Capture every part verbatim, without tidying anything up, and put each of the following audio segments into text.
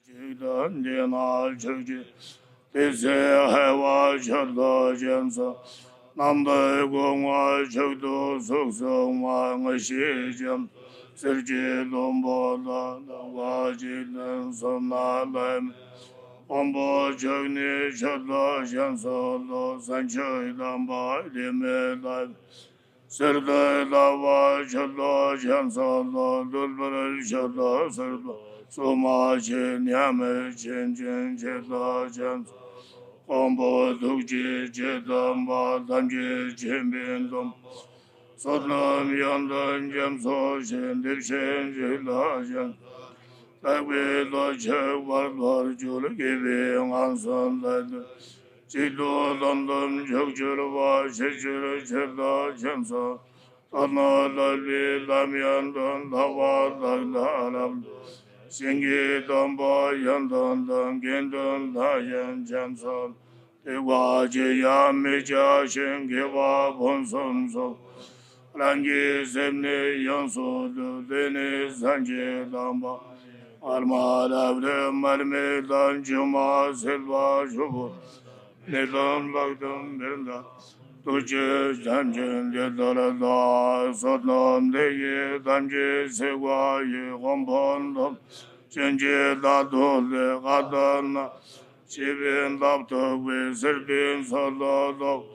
ཅིག་ཏུ་འདི་ན་ཕྱོགས་བཅུའི། དེ་ཚེ་ཧེ་བ་མཆོད་དོ་བྱོན་སོགས། རྣམ་དག་སྒོ་ལྔ་མཆོག་ཏུ་གཟུགས་སུ་མངའ། ངེས་ཤེས་ལྕམ་གསེར་གྱི་སྡོང་པོ་དང་། ལྡན་དགའ་བ་འཇིག་རྟེན་གསུམ་ན་ལྷ་མིའི། དབང་པོ་མཆོག་ནི་མཆོད་དོ་བྱོན་སོགས་ལོ། གསོན་མཆོག་དམ་པ་བདེན་མེད་ལྷ་མིའི། གསེར་ལྟར་དག་པ་མཆོད་དོ་བྱོན་སོགས་ལོ། བདུད་འབར་མཆོད་དོ་གསེར་ལྟར་སྲུང་མ་མཆོད། མཉམ་མེད་མཁྱེན་ཅན་མཆོད་དོ་བྱོན་སོགས། དབང་པོ་ཐུགས་རྗེ་ཆེ་དམ་པ་ཐམས་ཅད་མཁྱེན་པའི་སྡོམ། བསོད་ནམས་ཡོན་ཏན་རྒྱ་མཚོ་ཆེ། འདི་ཕྱིན་འཇིག་ལ་ཕྱག་འཚལ་ལོ། དག་པའི་བློ་ཆོས་བར་དུ་གཅོད། དགེ་བའི་ངང་ཚུལ་ལས་འདས། གཅིག་ཏུ་དོན་དམ་མཆོག་གྱུར་པ། ཕྱིར་གྱུར་མཆོད་དོ་བྱོན་སོགས། དོན་དམ་བསླབ་པའི་ལམ་ཡོན་ཏན། ལྷག་པར་བདག་ལ་རབ་བསླབ། ཞིང་གི་སྡོམ་པ་ཡོན་ཏན་དང་། དགེ་འདུན་ལྷ་ཡང་མཁྱེན་སོགས། དེ་བ་ཅི་ཡང་མི་བྱ་ཞིང་། དགེ་བ་ཕུན་སུམ་ཚོགས། རང་གི་སེམས་ནི་ཡོངས་སུ་འདུལ། དེ་ནི་སངས་རྒྱས་དམ་པ། སྔར་མ་རབས་རིམ་མར་མེ་དང་། ཆུ་མ་སྲིད་པ་ཆུ་བུར། མེ་ལྟར་ལྷག་ཏུ་མེར་བསྲེགས། ཐུགས་རྗེ་བྱམས་ཆེན་འདི་ལྟར་བདག། བསོད་ནམས་འདི་ཡིས་ཐམས་ཅད་གཟིགས་པ་ཡི། གོ་འཕང་ཐོབ་ཕྱིན་ཆད་བདག་ཐུགས་བརྩེ་བ་དང་ནི། སྤྱི་ཕན་བདག་ཐུགས་པའི། སེར་ཕན་མཚོ་ལ་རྟོགས་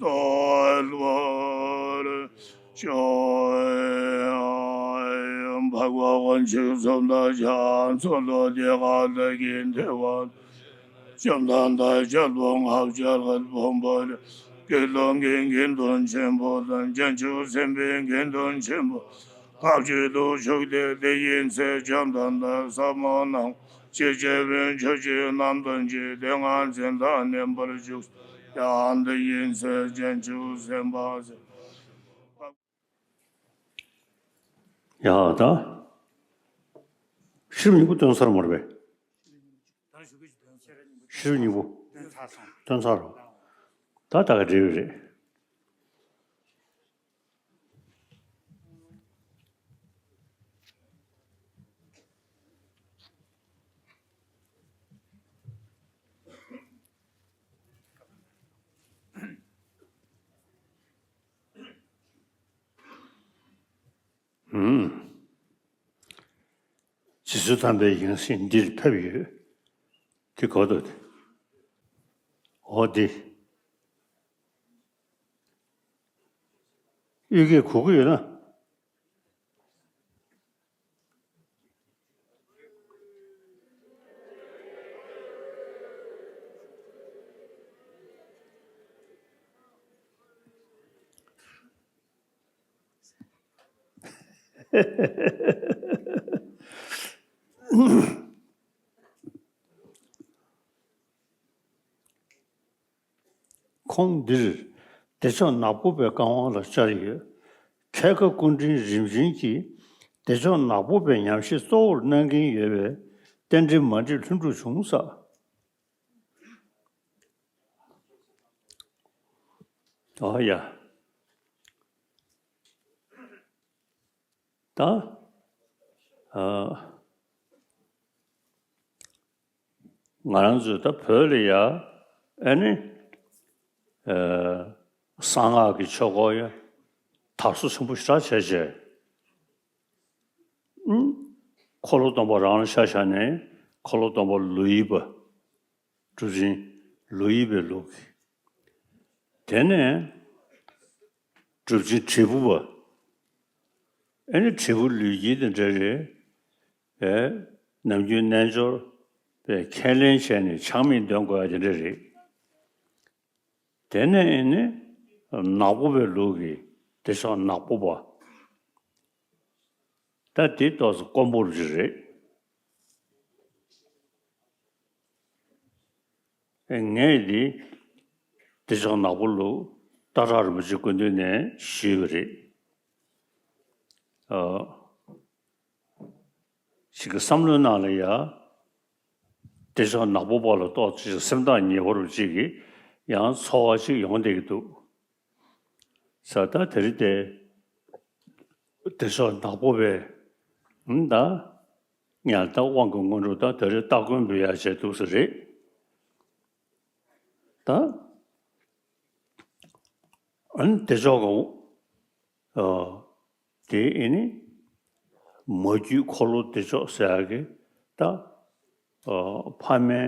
ཐོབ་པར་ཤོག། འཕགས་པ་དབང་ཕྱུག་གསུམ་དང་ཕྱག་འཚལ་ལོ། ཏདྱ་ཐཱ། བདག་གིས་ཐོས་པ་བཅོམ་ལྡན་འདས་རྒྱལ་པོ་ལྔ་བརྒྱ་ལྷག་ཕུང་པོ་ལས། དགེ་སློང་གི་དགེ་འདུན་ཆེན་པོ་དང་། བྱང་ཆུབ་སེམས་དཔའི་དགེ་འདུན་ཆེན་པོ་ཐམས་ཅད་དུ་ཞུགས་ཏེ། དེ་ཡི་ཚེ་བཅོམ་ལྡན་འདས་ཟབ་མོ་སྣང་བ་ཇི་སྐྱེ་བའི་ཆོས་ཀྱི་རྣམ་ཐར་གྱི་དེ་སྔ་འཛིན་སྟངས་ནས་འབར་བཅུག། ཡང་དེ་ཡི་ཚེ་བྱང་ཆུབ་སེམས་དཔའ་སེམས། ཡ་ད། ཤེས་རབ་སྙིང་པོ་སྟོན་ཚར་མ་རེད་པས། ཤེས་རབ་སྙིང་པོ། སྟོན་ཚར་སོང་། ད་ད་ག་འབྲས་བུ་རེད། ཧུམ། རྗེ་བཙུན་དམ་པའི་ཡང་སྲིད་འདིར་ཕེབས་ཡོད། དེ་གོ་ཐུབ་དེ། འོ་དེ། གཡུལ་འགྱེད་གོ་གི་ཡོད་ན། ཁོང་འདིར་བདེ་མཆོག་ནག་པོ་པའི་བཀའ་དབང་ལ་བཅར་ཡོད། ཁལ་ཁ་སྐུ་ཕྲེང་རིམ་བྱོན་གྱིས་བདེ་མཆོག་ནག་པོ་པའི་ཉམས་བཞེས་གཙོ་བོར་གནང་གིན་ཡོད་པས། རྟེན་འབྲེལ་མ་འགྲིག་ལྷུན་གྲུབ་བྱུང་ས། ཨོ་ཡ། ད། ཨ། ང་རང་ཚོས་ད་བོད་ལ་ཡ། ཨ་ནི། ཨ། གསང་སྔགས་ཀྱི་ཆོས་སྐོར་ཡ། དར་སྲོལ་ཆེན་པོ་ཞེ་དྲག་བྱས་བྱས། ཨུམ། འཁོར་ལོ་སྡོམ་པ་རང་ལ་ཆ་བཞག་ནས་འཁོར་ལོ་སྡོམ་པ་ལོ་ཡི་པ། གྲུབ་ཆེན་ལོ་ཡི་པའི་ལུགས་ཀྱི། དེ་ནས་གྲུབ་ཆེན་དྲིལ་བུ་པ། ཨེ་ནི་དྲིལ་བུ་ལུས་དཀྱིལ་དེ་འདྲ་རེད། ཨེ། ནམ་རྒྱུན་རྣལ་འབྱོར་པས་ཁས་ལེན་བྱས་ནས་ཆགས་མེད་འདོན་དགོས་ཡ་དེ་འདྲ་རེད། དེ་ནས་ཨེ་ནི་ནག་པོ་པའི་ལུགས་ཀྱི་བདེ་མཆོག་ནག་པོ་པ། ད་དེ་ཏོག་ཙམ་དཀོན་པོ་རེད། ངས་འདི་བདེ་མཆོག་ནག་པོ་ལུགས་སྟག་བྲག་རིན་པོ་ཆེའི་སྐུ་མདུན་ནས་ཞུས་པ་རེད། ཨ། ཞིག་གི་བསམ་བློའི་ནང་ལ་ཡ། བདེ་མཆོག་ནག་པོ་པ་ལ་ཏོག་ཙམ་སེམས་ཐག་ཉེ་བོ་རུ་ཅིག་གི་ཡང་ཚོར་བ་ཅིག་ཡོང་བསྡད་ཀྱི་འདུག། ས་ད་དེ་རིང་དེ་བདེ་མཆོག་ནག་པོ་པའི་ད། ངས་ད་དབང་གི་སྔོན་འགྲོ་ད་དེ་རིང་སྟ་གོན་འབུལ་ཡག་བྱས་འདུག་ས་རེད། ད་ཨ་ནི་དེ་ཕྱོགས་ཀྱི་ཨ་དེ་ཨེ་ནི་མ་རྒྱུད་འཁོར་ལོ་བདེ་མཆོག་ཟེར་ཡག་གི་ད་ཨ་ཕ་མའི་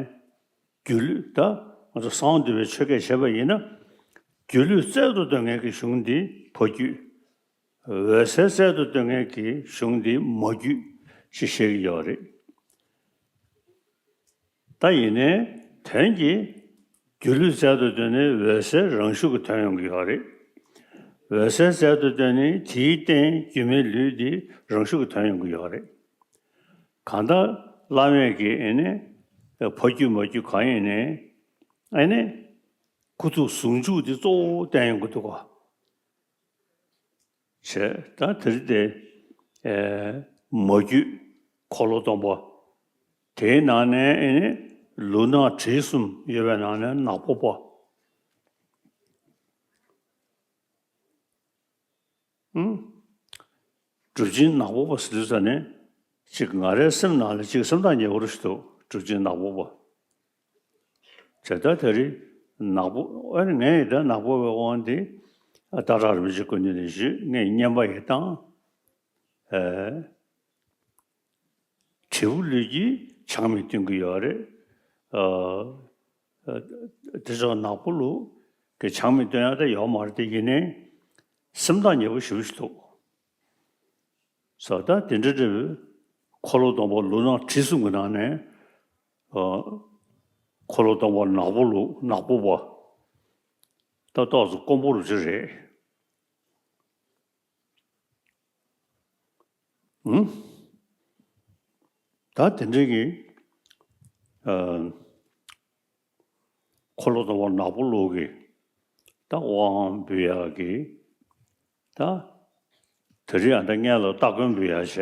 སྒྱུ་ལུས། ད་ང་ཚོ་གསང་བ་འདུས་པའི་ཆོས་སྐད་བྱས་པ་ཡིན་ན། སྒྱུ་ལུས་རྩལ་དུ་འདོན་མཁན་གྱི་གཞུང་འདི་ཕ་རྒྱུད། འོད་གསལ་རྩལ་དུ་འདོན་མཁན་གྱི་གཞུང་འདི་མ་རྒྱུད་ཅེས་བཤད་ཀྱི་ཡོད་རེད། ད་ཡིན་ནའི་དོན་གྱིས་སྒྱུ་ལུས་རྩལ་དུ་འདོན་ནས་འོད་གསལ་རང་ཤུགས་ཀྱིས་ཐོན་ཡོང་གི་ཡོད་རེད། འོད་གསལ་རྩལ་དུ་འདོན་ནས་དེའི་རྟེན་སྒྱུ་མའི་ལུས་འདི་རང་ཤུགས་ཀྱིས་ཐོན་ཡོང་གི་ཡོད་རེད། གང་ལྟར་བླ་མས་ཀྱིས་ཨེ་ནི་ཕ་རྒྱུད་མ་རྒྱུད་གང་ཡིན་ནའི་ཨེ་ནི་ཁུ་ཚུར་ཟུང་འཇུག་འདི་གཙོ་བོ་བསྟན་ཡོང་གི་འདུག་ག་བྱས། ད་དེ་རིང་དེ་ཨེ་མ་རྒྱུད་འཁོར་ལོ་སྡོམ་པ། དེའི་ནང་ནས་ཨེ་ནི་ལུས་ངག་དྲི་གསུམ་ཡོད་པའི་ནང་ནས་ནག་པོ་པ། ཨུམ། གྲུབ་ཆེན་ནག་པོ་པ་ཟེར་དུས་ཙ་ནས་གཅིག་ང་རའི་སེམས་ནང་ལ་གཅིག་སེམས་ཐག་ཉེ་པོ་ཞིག་འདུག་གྲུབ་ཆེན་ནག་པོ་པ། བྱས་ད་དེ་རིང་ནག་པོ། ཨ་ནི་ངས་ཡི་ད་ནག་པོ་པའི་དབང་འདི་ཨ་སྟག་བྲག་རིན་པོ་ཆེ་སྐུ་མདུན་ནས་ཞུས། ངས་བསྙེན་པ་ཡི་བཏང་། ཨེ། དྲིལ་བུ་ལུས་ཀྱིས་ཆང་མི་འཐུང་གི་ཡོད་རེད། ཨ། ཨ། དེ་ཚོ་ནག་པོ་ལུགས་ཀྱི་ཆང་མི་འཐུང་ཡག་དེ་ཡོད་མ་རེད། དེ་ཡིན་ནའི་སེམས་ཐག་ཉེ་པོ་ཞེ་པོ་ཞིག་འདུག་ས། ད་དེ་འདྲ་འདྲ་བོའི་འཁོར་ལོ་སྡོམ་པ་ལུས་ངག་དྲི་གསུམ་གྱི་ནང་ནས། ཨ། འཁོར་ལོ་སྡོམ་པ་ནག་པོ་ལུགས་ནག་པོ་པ། ད་ཏོག་ཙམ་དཀོན་པོ་རུ་ཅིག་རེད། ཨུམ། ད་དེ་འདྲའི་གི་ཨ། འཁོར་ལོ་སྡོམ་པ་ནག་པོ་ལུགས་ཀྱི་ད་དབང་འབུལ་ཡག་གི་ད་དེ་རིང་ཨ་ད་ངས་ལ་སྟ་གོན་འབུལ་ཡག་བྱས།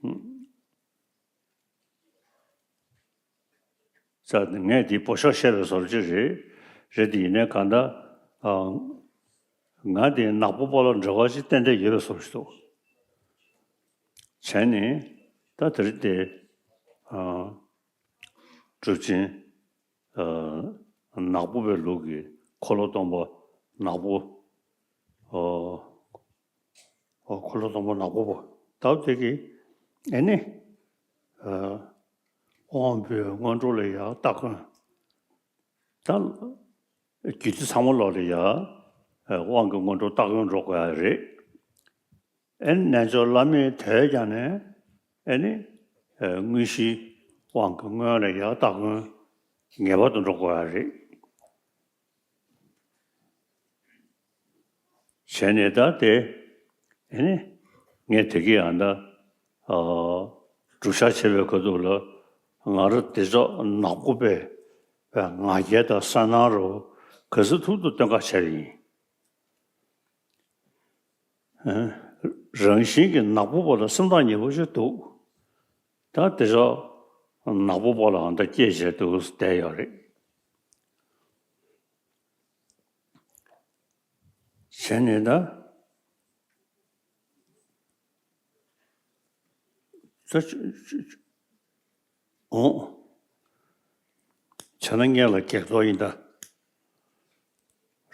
ཨུམ། ས། ངས་འདི་པོ་ཤོག་བཤད་པའི་བཟོ་འདྲ་ཅིག་རེད། རེད་དེ་ཡིན་ནའི་གང་ལྟར་ཨ། ང་དེ་ནག་པོ་པ་ལ་འབྲེལ་བ་ཅིག་ཏན་ཏན་ཡོད་པའི་བཟོ་འདྲ་ཞིག་འདུག་བྱས་ནས་ད་དེ་རིང་དེ་ཨ། གྲུབ་ཆེན་ཨ། ནག་པོ་པའི་ལུགས་ཀྱི་འཁོར་ལོ་སྡོམ་པ་ནག་པོ། ཨ། ཨ། འཁོར་ལོ་སྡོམ་པ་ནག་པོ་པ། ད་དེ་གི་ཨེ་ནི་ཨ། དབང་པོའི་སྔོན་འགྲོ་ལ་ཡང་སྟ་གོན། ད་རྒྱུད་སྡེ་ཚང་མ་ལོག་ལ་ཡང་དབང་གི་སྔོན་འགྲོ་སྟ་གོན་འགྲོ་དགོས་ཡ་རེད། ཨེ་ནི་རྣལ་འབྱོར་བླ་མའི་དོད་ཀྱང་ནས་ཨེ་ནི་དངོས་གཞིའི་དབང་གི་སྔོན་ལ་ཡང་སྟ་གོན་ངེས་པར་དུ་འགྲོ་དགོས་ཡ་རེད། བྱས་ནས་ད་དེ་ཨེ་ནི་ངས་དེ་གི་ཨ་ད་ཨ། སྒྲུབ་ཞག་བྱེད་པའི་ཁ་ཐུག་ལ་ང་རང་དེ་ཕྱོགས་ནག་པོ་པའི་ང་རྒྱལ་དང་སེམས་ནང་རུ་ག་ཚོད་ཐུབ་ཐུབ་སྟོན་ཁ་བྱས་ཡིན། ཨ། རང་བཞིན་གྱིས་ནག་པོ་པ་ལ་སེམས་ཐག་ཉེ་པོ་ཞིག་འདུག་ད་དེ་ཕྱོགས་ནག་པོ་པ་ལའང་ད་སྐྱེས་བྱས་འདུག་བསྡད་ཡོད་རེད། བྱས་ནས་ད། ད་ཅི་ཅི་ཅི། འོང་། བྱས་ན་ངེད་ལ་གེགས་རྟོག་ཡིན་ད།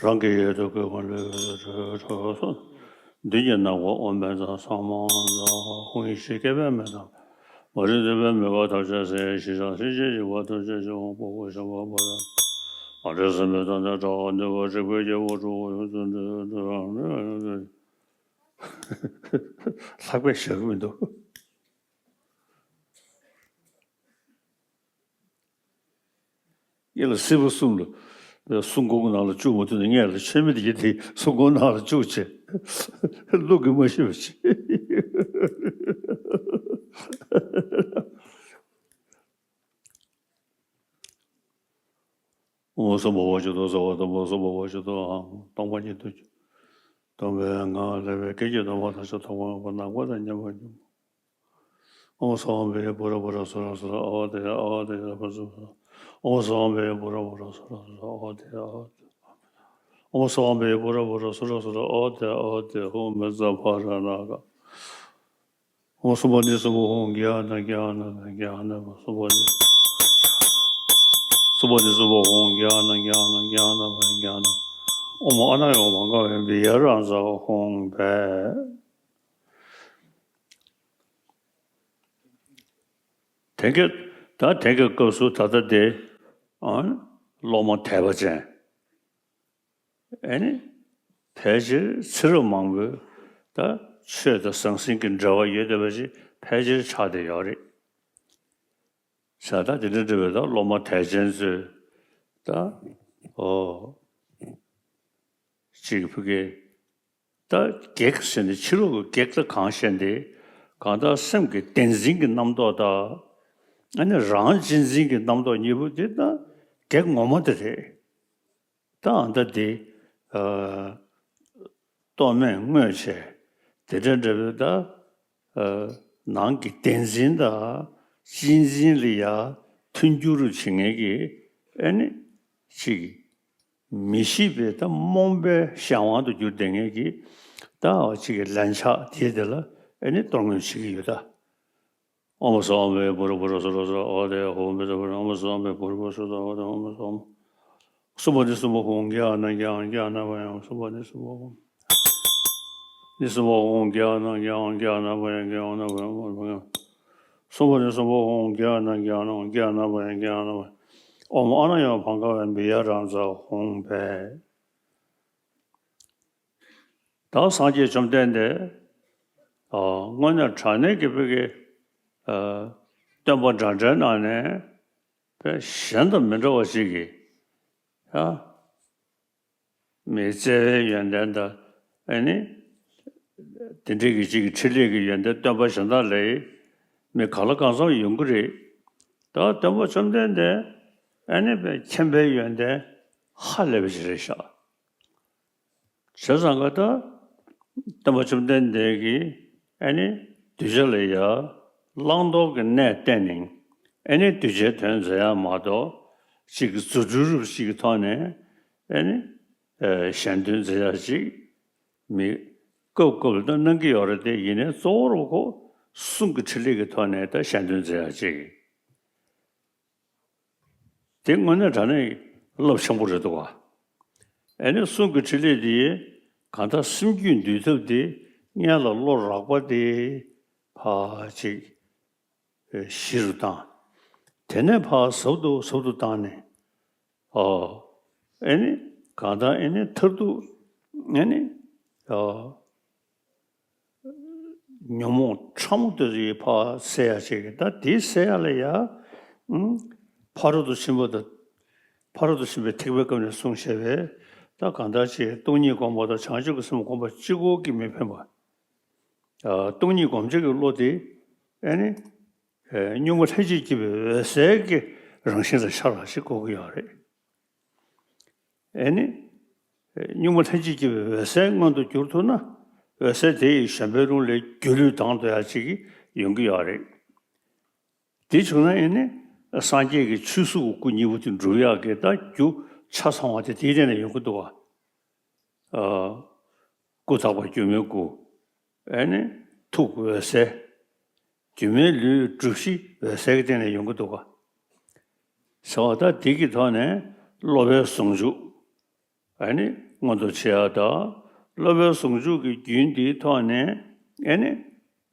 རང་གི་ཡུལ་དུ་གོས་གོན་ལས་གྲོལ་གྲོལ་སོང་། མདུན་གྱི་ནག་པོ་ཨོཾ་བཛྲ་ས་མ་ཛཿ། ཧཱུྃ་ཡེ་ཤེས་བསྐལ་པའི་མེ་ཏོག་མ་རིག་འཛིན་པའི་མུན་པ་ཐམས་ཅད་སེལ། ཞི་བྱེད་ཞི་བྱེད་ཞི་བ་ཐམས་ཅད་སྤྱི་བོ་ཕུང་པོ་བཤམས་པ་པོ་ཏཱ་ལ། མ་འདྲེས་སེམས་དཔའི་ཐོག་ནས་དགྲ་བོ་འདུལ་བ། དྲེགས་པའི་རྒྱལ་པོ་ཁྲོ་བོ་ཡོངས་སུ་འདུལ། ལྷག་པའི་ཞག་མི་འདུག་ངེད་ལ་སྲིད་པ་གསུམ་ལ་སྲུང་འཁོར་གྱི་ནང་ལ་བཅུག་མ་ཐུབ་ན། ངེད་ལ་ཆོས་མེད་དེ་དེ་སྲུང་འཁོར་ནང་ལ་བཅུག་བྱས་བླུག་གི་མ་ཤེས་པ་བྱས། ཨོཾ་སྭ་བྷཱ་ཝ་ཇོ་ཏོ་ས་བ་ཏ་མ་སྭ་བྷཱ་ཝ་ཇོ་ཏོ་ཨཱཿཧཱུྃ། སྟོང་པ་ཉིད་དུ་གྱུར། སྟོང་པའི་ངང་ལས་སྐད་ཅིག་སྟོང་པ་ཐམས་ཅད་ཐོག་མ་མེད་པར་སྣང་བ་དང་མཉམ་པར་འགྱུར། ཨོཾ་སྭ་བྷཱ་ཝ་བེ་བྷཱུ་ར་བྷཱུ་ར་སུ་ར་སུ་ར་ཨ་བ་ཏི་ཡ་ཨ་བ་ཏི་ཡ་བྷཱུ་སུ་ར། ཨོཾ་སྭ་བྷཱ་ཝ་བེ་བྷཱུ་ར་བྷཱུ་ར་སུ་ར་སུ་ར་ཨ་བ་ཏི་ཡ་ཨ་བ་ཏི་ཡ། ཨོཾ་སྭ་བྷཱ་ཝ་བེ་བྷཱུ་ར་བྷཱུ་ར་སུ་ར་སུ་ར་ཨ་བ་ཏི་ཡ་ཨ་བ་ཏི་ཡ། ཧཱུྃ་མི་ཛ་བྷ་ར་ཎ་ག་ཨོཾ་སུ་པ་ཏི་སུ་པ་ཧཱུྃ་གྱ་ཨ་ན་གྱ་ཨ་ན་པ་གྱ་ཨ་ན་པ་སུ་པ་ཏི། སུ་པ་ཏི་སུ་པ་ཧཱུྃ་གྱ་ཨ་ན་གྱ་ཨ་ན་གྱ་ཨ་ན་པ་གྱ་ཨ་ན། ཨོཾ་ཨ་ན་ཡང་བྷ་ག་ཝེ་བི་ཡ་ར་ཛ་ཧཱུྃ་ཕཊ། དེ་ག་ད་དེ་ག་སྐབས་སུ་ད་ལྟ་དེ་ཨ་སློབ་མ་དད་པ་ཅན། ཨེ་ནི། ཕལ་ཆེར་ཚེ་རབས་མང་པོའི་ད་ཆོས་དང་ཟང་ཟིང་གི་འབྲེལ་བ་ཡོད་བསྡད་པ་ཞིག་ཕལ་ཆེར་ཆགས་བསྡད་ཡོད་རེད། ས་ད་དེ་འདྲ་འདྲ་བའི་ད་སློབ་མ་དད་ཅན་ཚོས་ད་ཨོ་ཅིག་ཕ་གི་ད་གེགས་ཟེར་ནས་ཕྱི་ལོགས་ཀྱི་གེགས་ད་གང་ཞེན་ཏེ་གང་ལྟར་སེམས་ཀྱི་བདེན་འཛིན་གྱི་རྣམ་རྟོག་དང་ཨ་ནི་རང་གཅེས་འཛིན་གྱི་རྣམ་རྟོག་གཉིས་པོ་དེ་ད་གེགས་ངོ་མ་དེ་རེད། ད་ཨ་ད་དེ་ཨ་རྟོག་མེད་དངོས་བྱས་དེ་འདྲ་འདྲ་བའི་ད་ཨ་ནང་གི་བདེན་འཛིན་དང་གཅེས་འཛིན་ལ་ཡ་མཐུན་འགྱུར་བྱེད་མཁན་གྱི་ཨེ་ནི་ཅིག་མི་ཤེས་པའི་ད་རྨོངས་པའི་གཞན་དབང་དུ་གྱུར་བསྡད་མཁན་གྱི་ད་ཨ་ཅིག་གི་ལན་ཆགས་དེ་དེ་ལ་ཨེ་ནི་གཏོར་བསྔོས་བྱེད་ཀྱི་ཡོད་ད། ཨོཾ་སྭ་མི་བྷུ་ར་བྷུ་ར་སྭ་ར་སྭ་ཨ་དྷ་ཡ་ཧོ་མི་ཙ་བྷུ་ར། ཨོཾ་སྭ་མི་བྷུ་ར་བྷུ་ར་སྭ་ར་ཨ་དྷ་ཡ་ཧོ་མི་ཙ་བྷུ་ར། སུ་པ་ཏི་སུ་པ་ཧཱུྃ་གྱ་ཨ་ན་གྱ་ཨ་ན་གྱ་ཨ་ན་པ་ཡ། སུ་པ་ཏི་སུ་པ་ཧཱུྃ། ཏི་སུ་པ་ཧཱུྃ་གྱ་ཨ་ན་གྱ་ཨ་ན་གྱ་ཨ་ན་པ་ཡ་གྱ་ཨ་ན་པ་ཡ། སུ་པ་ཏི་སུ་པ་ཧཱུྃ་གྱ་ཨ་ན་གྱ་ཨ་ན་གྱ་ཨ་ན་པ་ཡ་གྱ་ཨ་ན་པ་ཡ། ཨོཾ་ཨ་ན་ཡ་བྷ་ག་ཝེ་བི་ཡ་ར་ཛ་ཧཱུྃ་ཕཊ། ད་སངས་རྒྱས་བཅོམ་ལྡན་འདས་ཨ་དངོས་གནས་དྲང་གནས་ཀྱི་བོད་ཀྱི་ཨ་སྟོན་པ་འདྲ་འདྲའི་ནང་ནས་དཔེ་གཞན་དང་མི་འདྲ་བ་ཞིག་གིས་ཨ་མི་བརྩེ་བའི་ཡོན་ཏན་དང་ཨ་ནི་དེ་འདྲའི་གི་ཅིག་གི་ཕྲིན་ལས་ཀྱི་ཡོན་ཏན་སྟོན་པ་གཞན་དག་ལས་མི་གང་ལ་གང་འཚམ་ཡོང་གི་རེད། ད་སྟོན་པ་བཅོམ་ལྡན་འདས་ཨ་ནི་དཔེ་མཁྱེན་པའི་ཡོན་ཏན་ཧ་ལས་པ་ཞིག་རེད་ཤག་བྱས་ཙང་ཀ་ད་སྟོན་པ་བཅོམ་ལྡན་འདས་ཀྱིས་ཨ་ནི་གདུལ་བྱ་ལ་ཡ་བླང་དོར་གྱི་གནས་བསྟན་ནས་ཨ་ནི་གདུལ་བྱའི་དོན་མཛད་ཡ་མ་གཏོགས་ཅིག་གི་རྫུ་འཕྲུལ་རབ་ཅིག་གི་ཐོག་ནས་ཨ་ནི་གཞན་དོན་མཛད་ཡ་ཅིག་མི་སྐབས་སྐབས་ལ་གནང་གི་ཡོད་རེད་དེ། ཡིན་ནའི་གཙོ་བོ་རུ་ཁོ་གསུང་གི་ཕྲིན་ལས་ཀྱི་ཐོག་ནས་ད་གཞན་དོན་མཛད་ཡ་ཅིག་དེ་དངོས་གནས་དྲང་གནས་རླབས་ཆེན་པོ་རེད་འདུག་ག་ཨ་ནི་གསུང་གི་ཕྲིན་ལས་དེ་གང་ལྟར་སེམས་རྒྱུད་འདུལ་ཐབས་དེ་སྔོན་ལ་བློ་རགས་པ་དེ་ཕར་ཅིག་ཞི་རུ་བཏང་། དེ་ནས་ཕར་ཟབ་ཏུ་ཟབ་ཏུ་བཏང་ནས་ཨོ་ཨ་ནི་གང་ལྟར་ཨ་ནི་མཐར་ཐུག་ཨ་ནི་ཨོ་ཉོན་མོངས་ཕྲ་མོ་དེ་ཚོ་ཡི་ཕར་སེལ་ཡ་བྱེད་ཀྱི། ད་དེ་སེལ་ཡ་ལ་ཡ་ཨུམ་ཕ་རོལ་ཏུ་ཕྱིན་པ་དང་ཕ་རོལ་ཏུ་ཕྱིན་པའི་ཐེག་པའི་སྐབས་ནས་གསུངས་བཞག་པའི་ད་གང་ལྟར་ཅིག་སྟོང་ཉིད་སྒོམ་པ་དང་བྱང་ཆུབ་ཀྱི་སེམས་སྒོམ་པ་གཅིག་པོ་གིས་མི་ཕན་པ། ཨ་སྟོང་ཉིད་སྒོམ་བྱེད་ཀྱི་བློ་དེ་ཨ་ནི་ཨེ་གཉུག་མ་ལྷན་ཅིག་སྐྱེས་པའི་འོད་གསལ་གྱི་རང་བཞིན་ལ་ཤར་བ་ཞིག་དགོས་ཀྱི་ཡོད་རེད། ཨེ་ནི། གཉུག་མ་ལྷན་ཅིག་སྐྱེས་པའི་འོད་གསལ་མངོན་དུ་གྱུར་ཐུབ་ན། འོད་གསལ་དེ་ཡིས་གཞན་ཕན་རུང་ལས་སྒྱུ་ལུས་དང་དུ་ཡང་ཅིག་ཡོང་གི་ཡོད་རེད། དེ་བྱུང་ན་ཨེ་ནི། སངས་རྒྱས་ཀྱི་ཆོས་གཟུགས་ཀྱི་སྐུ་གཉིས་པོ་དེ་འགྲུབ་ཡག་གི་ད་རྒྱུ་ཆ་ཚང་བ་དེ་དེའི་སྟེང་ནས་ཡོང་གི་འདུག་ག་ཨ། སྐུ་ཐག་པ་སྒྱུ་མའི་སྐུ། ཨེ་ནི། ཐུགས་འོད་གསལ། སྒྱུ་མའི་ལུས་སྒྲུབ་གཞི་འོད་གསལ་གྱི་སྟེང་ནས་ཡོང་གི་འདུག་ག་ཟེར་བ་ད་དེ་གི་ཐོག་ནས་སློབ་པའི་ཟུང་འཇུག་ཨ་ནི་མངོན་དུ་བྱེད་ཡ་ད། སློབ་པའི་ཟུང་འཇུག་གི་རྒྱུན་དེའི་ཐོག་ནས་ཨ་ནི་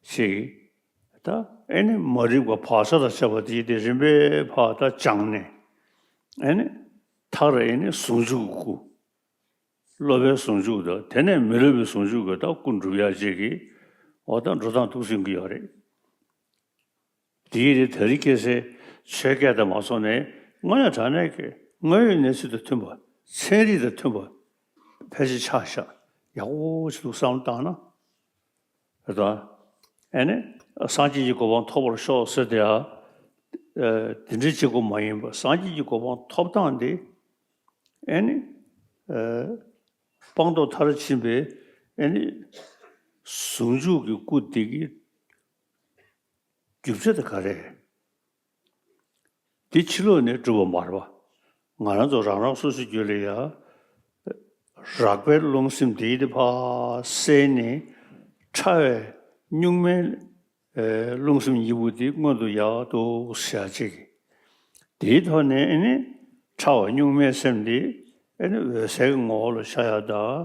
ཞིག་ད་ཨ་ནི་མ་རིག་པ་བག་ཆགས་དང་བཅས་པ་དེ་དེ་རིམ་པས་ཕར་ད་སྦྱངས་ནས་ཨ་ནི་མཐར་ཨ་ནི་ཟུང་འཇུག་གི་སྐུ། སློབ་པའི་ཟུང་འཇུག་དང་དེ་ནས་མི་སློབ་པའི་ཟུང་འཇུག་གི་ད་སྐུ་འགྲུབ་ཡ་ཅིག་གི་འོ་ད་འགྲོ་སྟངས་འདུག་ཟིན་གྱི་ཡོད་རེད། དེའི་རིགས་དེ་རིང་ཁ་སང་ཆོས་སྐད་དང་མ་སོང་ནས་དངོས་གནས་དྲང་གནས་ཀྱི་དངོས་ཡོད་གནས་ཚུལ་དང་མཐུན་པ། ཚན་རིག་དང་མཐུན་པ་ཕལ་ཆེར་ཆགས་ཤག་ཡག་པོ་ཞིག་འདུག་བསམ་བློ་བཏང་ན། རེད་དོ། ཨེ་ནི། སངས་རྒྱས་ཀྱི་གོ་འཕང་ཐོབ་པར་ཤོག་ཟེར་དེ་ཡང་། ཨ་དེ་འདྲའི་གཅིག་པོ་མ་ཡིན་པར་སངས་རྒྱས་ཀྱི་གོ་འཕང་ཐོབ་སྟངས་འདི། ཨེ་ནི། ཨ་སྤངས་རྟོགས་མཐར་ཕྱིན་པའི་ཨེ་ནི། ཟུང་འཇུག་གི་སྐུ་དེ་གི་རྒྱུ་ཆ་དེ་ག་རེ། འདི་ཕྱི་ལོགས་ནས་གྲུབ་པ་མ་རེད་པ། ང་རང་ཚོ་རང་རང་སོ་སོའི་རྒྱུད་ལ་ཡ། རགས་པའི་རླུང་སེམས་དེ་ཡི་དེ་ཕར་བསལ་ནས་ཕྲ་བའི་གཉུག་མའི་ རླུང་སེམས་གཉིས་པོ་འདི་མངོན་དུ་ཡག་ཏུ་བྱ་བྱེད་ཀྱི། དེའི་ཐོག་ནས་ཨེ་ནི་ཕྲ་བ་གཉུག་མའི་སེམས་འདི་ཨེ་ནི་འོད་གསལ་གྱི་ངོ་བོ་ལ་ཤར་ཡག་དང་།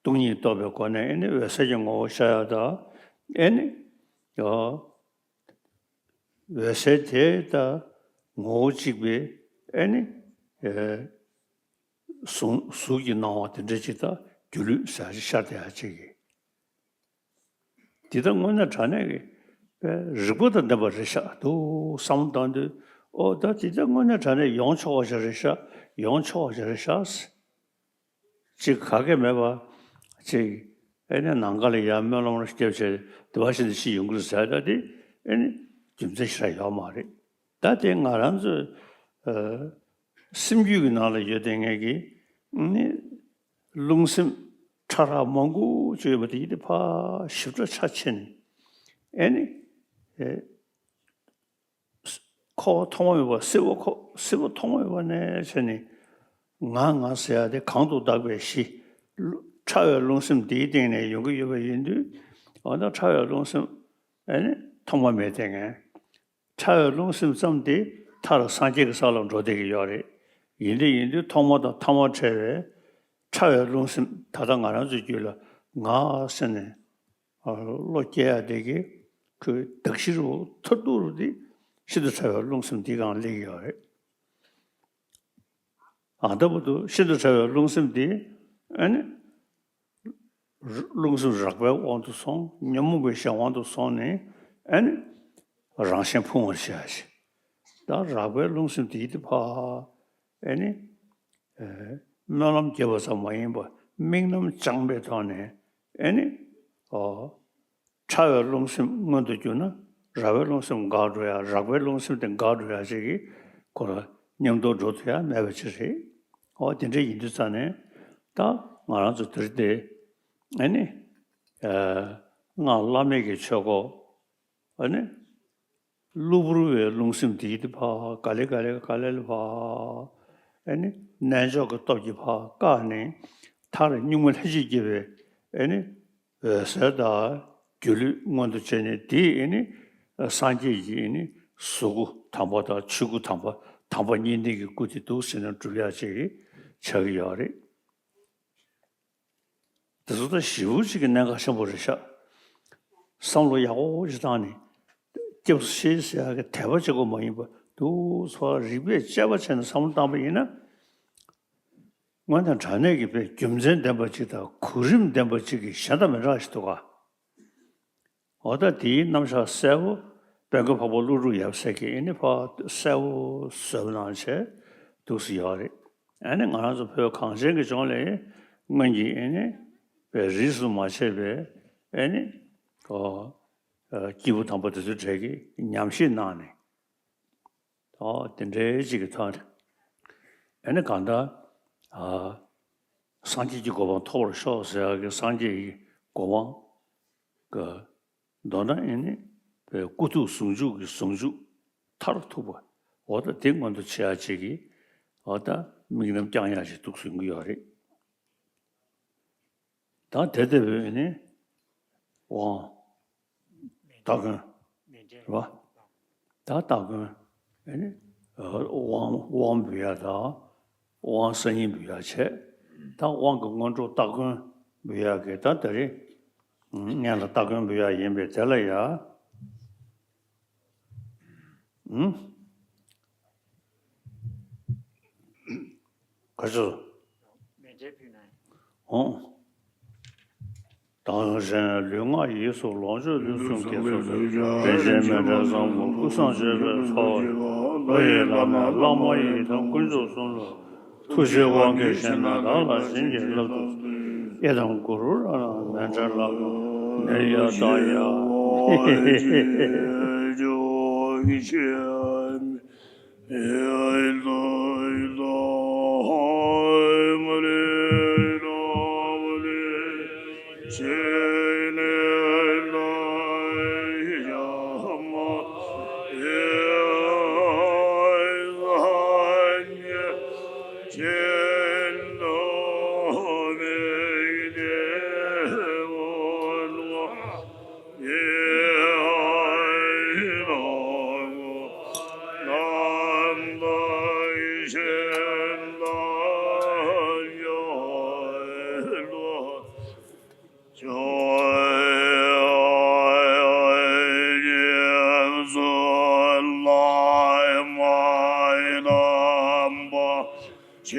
སྟོང་ཉིད་རྟོགས་པའི་སྒོ་ནས་ཨེ་ནི་འོད་གསལ་གྱི་ངོ་བོ་ཤར་ཡག་དང་། ཨེ་ནི་ཡ། འོད་གསལ་དེ་དང་ངོ་བོ་གཅིག་པའི་ཨེ་ནི། ཨེ། གཟུགས་གཟུགས་ཀྱི་སྣང་བ་དེ་འདྲ་ཅིག་དང་སྒྱུ་ལུས་ཟེར་ཡག་ཅིག་ཤར་བསྡད་ཡག་ཅིག་གི། འདི་ལྟར་དངོས་གནས་དྲང་གནས་ཀྱི་དཔེ་རིག་པ་དང་ལྡན་པ་རེད་ཤག་འདུག་བསམ་བློ་བཏང་དུས། ཨོ་ད་འདི་ལྟར་དངོས་གནས་དྲང་གནས་ཡོང་ཆོག་པ་ཞིག་རེད་ཤག་ཡོང་ཆོག་པ་ཞིག་རེད་ཤག་ཅིག་ག་གེ་མེད་པ། ཅིག་ཨེ་ནི་ནམ་མཁའ་ལ་ཡར་སྨོན་ལམ་རེ་བརྒྱབ་བྱས་དེ་བ་ཞིག་འདི་ཞིག་ཡོང་གི་རེད་ཟེར། ད་དེ་ཨེ་ནི་རྒྱུ་མཚན་ཞིག་རག་ཡོད་མ་རེད། ད་དེ་ང་རང་ཚོའི་ཨ་སེམས་རྒྱུད་ཀྱི་ནང་ལ་ཡོད་བསྡད་མཁན་གྱི་ནི་རླུང་སེམས་ཕྲ་རགས་མང་པོ་ཅིག་ཡོད་པ་དེ་ཡིན་ཏེ་ཕར་ཞིབ་ཕྲ་ཆ་ཕྱེ་ནས་ཨེ་ནི་ཨེ་ཁོ་བོ་ཐོག་མ་མེད་པ་སྲིད་པ་ཁོ་སྲིད་པ་ཐོག་མ་མེད་པ་ནས་བྱས་ནས་ང་ང་ཟེར་ཡག་དེ་གང་དུ་བདག་པའི་གཞི། ཕྲ་བའི་རླུང་སེམས་དེའི་སྟེང་ནས་ཡོང་གི་ཡོད་པ་ཡིན་དུས། འོ་ན་ཕྲ་བའི་རླུང་སེམས་ཨེ་ནི་ཐོག་མ་མེད་བསྡད་མཁན། ཕྲ་བའི་རླུང་སེམས་ཙམ་དེ་མཐར་སངས་རྒྱས་ཀྱི་ས་ལ་འགྲོ་བསྡད་ཀྱི་ཡོད་རེད། ཡིན་དུས་ཡིན་དུས་ཐོག་མ་དང་ཐ་མ་བྲལ་བའི་ཕྲ་བའི་རླུང་སེམས་ད་ལྟ་ང་རང་ཚོའི་རྒྱུད་ལ་ང་ཟེར་ནས་བློ་སྐྱེ་ཡག་དེ་གི་ཁོའི་གདགས་གཞི་རུ་མཐར་ཐུག་རུ་དེ་ཤིན་ཏུ་ཕྲ་བའི་རླུང་སེམས་འདི་སྒང་སླེབས་ཀྱི་ཡོད་རེད། ཨ་ལྟ་བུ་དུ་ཤིན་ཏུ་ཕྲ་བའི་རླུང་སེམས་འདི་ཨ་ནི། རླུང་སེམས་རགས་པའི་དབང་དུ་སོང་། ཉོན་མོངས་པའི་གཞན་དབང་དུ་སོང་ནས་ཨ་ནི་རང་གཞན་ཕུང་བར་བྱ་ཞིང་། ད་རགས་པའི་རླུང་སེམས་དེ་ཡིན་ཏེ་ཕར་ཨ་ནི་སྨོན་ལམ་རྒྱབ་པ་ཙམ་མ་ཡིན་པར་དམིགས་རྣམ་བཅངས་པའི་ཐོག་ནས་ཨ་ནི་ཨོ་ཕྲ་བའི་རླུང་སེམས་མངོན་དུ་གྱུར་ན་རགས་པའི་རླུང་སེམས་འགག་འགྲོ་ཡག་རགས་པའི་རླུང་སེམས་དེ་འགག་འགྲོ་ཡག་ཅིག་གི་ཁོ་ལ་མཉམ་དུ་འགྲོ་ཐུབ་ཡག་མེད་པ་ཅིག་རེད། ཨོ་དེ་འདྲ་ཡིན་དུས་ཙང་ནས་ད་ང་རང་ཚོ་དེ་རིང་འདི་ཨ་ནི་ཨ་སྔགས་བླ་མེད་ཀྱི་ཆོས་སྐོར་ཨ་ནི་གློ་བུར་བའི་རླུང་སེམས་དེ་ཡིན་ཏེ་ཕར་ག་ལེ་ག་ལེ་ག་ལེ་ལ་ཕར་ཨ་ནི་རྣལ་འབྱོར་གྱི་སྟོབས་ཀྱིས་ཕར་བཀག་ནས་མཐར་གཉུག་མ་ལྷན་ཅིག་སྐྱེས་པའི་ཨ་ནི་འོད་གསལ་དང་སྒྱུ་ལུས་མངོན་དུ་བྱས་ནས་དེ་ཨ་ནི་སངས་རྒྱས་ཀྱི་ཨ་ནི་གཟུགས་སྐུ་དམ་པ་དང་ཆོས་སྐུ་དམ་པ་དམ་པ་གཉིས་ལྡན་གྱི་སྐུ་དེ་འདུག་ཟེར་ནས་སྒྲུབ་ཡག་ཅིག་ཆགས་ཀྱི་ཡོད་རེད། དེ་ཚོ་ད་ཞེ་པོ་ཅིག་གི་གནད་འགག་ཆེན་པོ་རེད་ཤག་བསམ་བློ་ཡག་པོ་ཅིག་བཏང་ནས་སྐྱབས་སུ་མཆི་ཟེར་ཡག་གི་དད་པ་གཅིག་པོ་མ་ཡིན་པར་འདུག་སེ་རིགས་པས་དཔྱད་པ་བྱས་ནས་བསམ་བློ་བཏང་པ་ཡིན་ན། དངོས་གནས་དྲང་གནས་ཀྱི་དཔེ་རྒྱུ་མཚན་ལྡན་པ་ཅིག་དང་གོ་རིམ་ལྡན་པ་ཅིག་གི་གཞན་དང་མི་འདྲ་བ་ཞིག་འདུག་ག་འོ་ད་དེའི་རྣམ་གཞག་གསལ་པོ་དཔལ་མགོན་འཕགས་པ་ཀླུ་སྒྲུབ་ཡབ་སྲས་ཀྱིས་ཨེ་ནི་ཕར་གསལ་པོ་བཟོས་པ་གནང་བྱས་འདུག་སེ་ཡོད་རེད། ཨ་ནི་ང་རང་ཚོ་བོད་གངས་ཅན་གྱི་ལྗོངས་ལ་སྔོན་གྱི་ཨེ་ནི་པའི་རིས་སུ་མ་ཆད་པའི་ཨེ་ནི་ཨོ་སྐྱེས་བུ་དམ་པ་དེ་ཚོའི་གྲས་ཀྱིས་ཉམས་བཞེས་གནང་ནས། ཨོ་དེ་འདྲའི་ཅིག་གི་ཐོག་ནས་ཨ་ནི་གང་ལྟར་ཨ་སངས་རྒྱས་ཀྱི་གོ་འཕང་ཐོབ་པར་ཤོག་ཟེར་ཡག་གི་སངས་རྒྱས་ཀྱི་གོ་འཕང་གི་མདོར་ན་ཨེ་ནི་པའི་སྐུ་ཐུགས་ཟུང་འཇུག་གི་ཟུང་འཇུག་མཐར་ཐུག་པ་འོ་ད་དེ་མངོན་དུ་བྱེད་ཡག་ཅིག་གི་འོ་ད་དམིགས་རྣམ་བསྐྱང་ཡག་ཅིག་འདུག་སེ་ཡོང་གི་ཡོད་རེད། ད་དེ་ལྟ་བུའི་ནི་དབང་སྟ་གོན་རེད་བ། ད་སྟ་གོན་ཨེ་ནི་དབང་དབང་འབུལ་ཡག་དང་དབང་གསར་རྙིང་འབུལ་ཡག་བྱས། ད་དབང་གི་སྔོན་འགྲོ་སྟ་གོན་འབུལ་ཡག་གི་ད་དེ་རིང་སྔོན་ལ་སྟ་གོན་འབུལ་ཡག་ཡིན་པས་དེ་ལ་ཡ། ཨུམ། ག་ཚོད། མེ་འབྲས་ཕུལ་ན་ཡང་། ཨོ། དང་གཞན་ལུས་ངག་ཡིད་གསུམ་ལོངས་སྤྱོད་ལུས་གསུམ་གྱི་ཚོགས་སུ་རིན་ཆེན་མེ་འབྲས་བཟང་པོ་ཀུན་བཟང་མཆོད་པའི་ཚོགས། བློ་ཡི་བླ་མ་བླ་མ་ཡི་དམ་དཀོན་མཆོག་གསུམ་ལ། ཐུགས་རྗེའི་དབང་གིས་གཞན་དང་བདག་ལ་བྱིན་གྱིས་བརླབ་ཏུ་གསོལ། ཨེ་དམ་གུ་རུ་རཏྣ་མེ་འབྲས་ལག་ཏུ་ནི་ཡ་ཏ་ཡ། ག་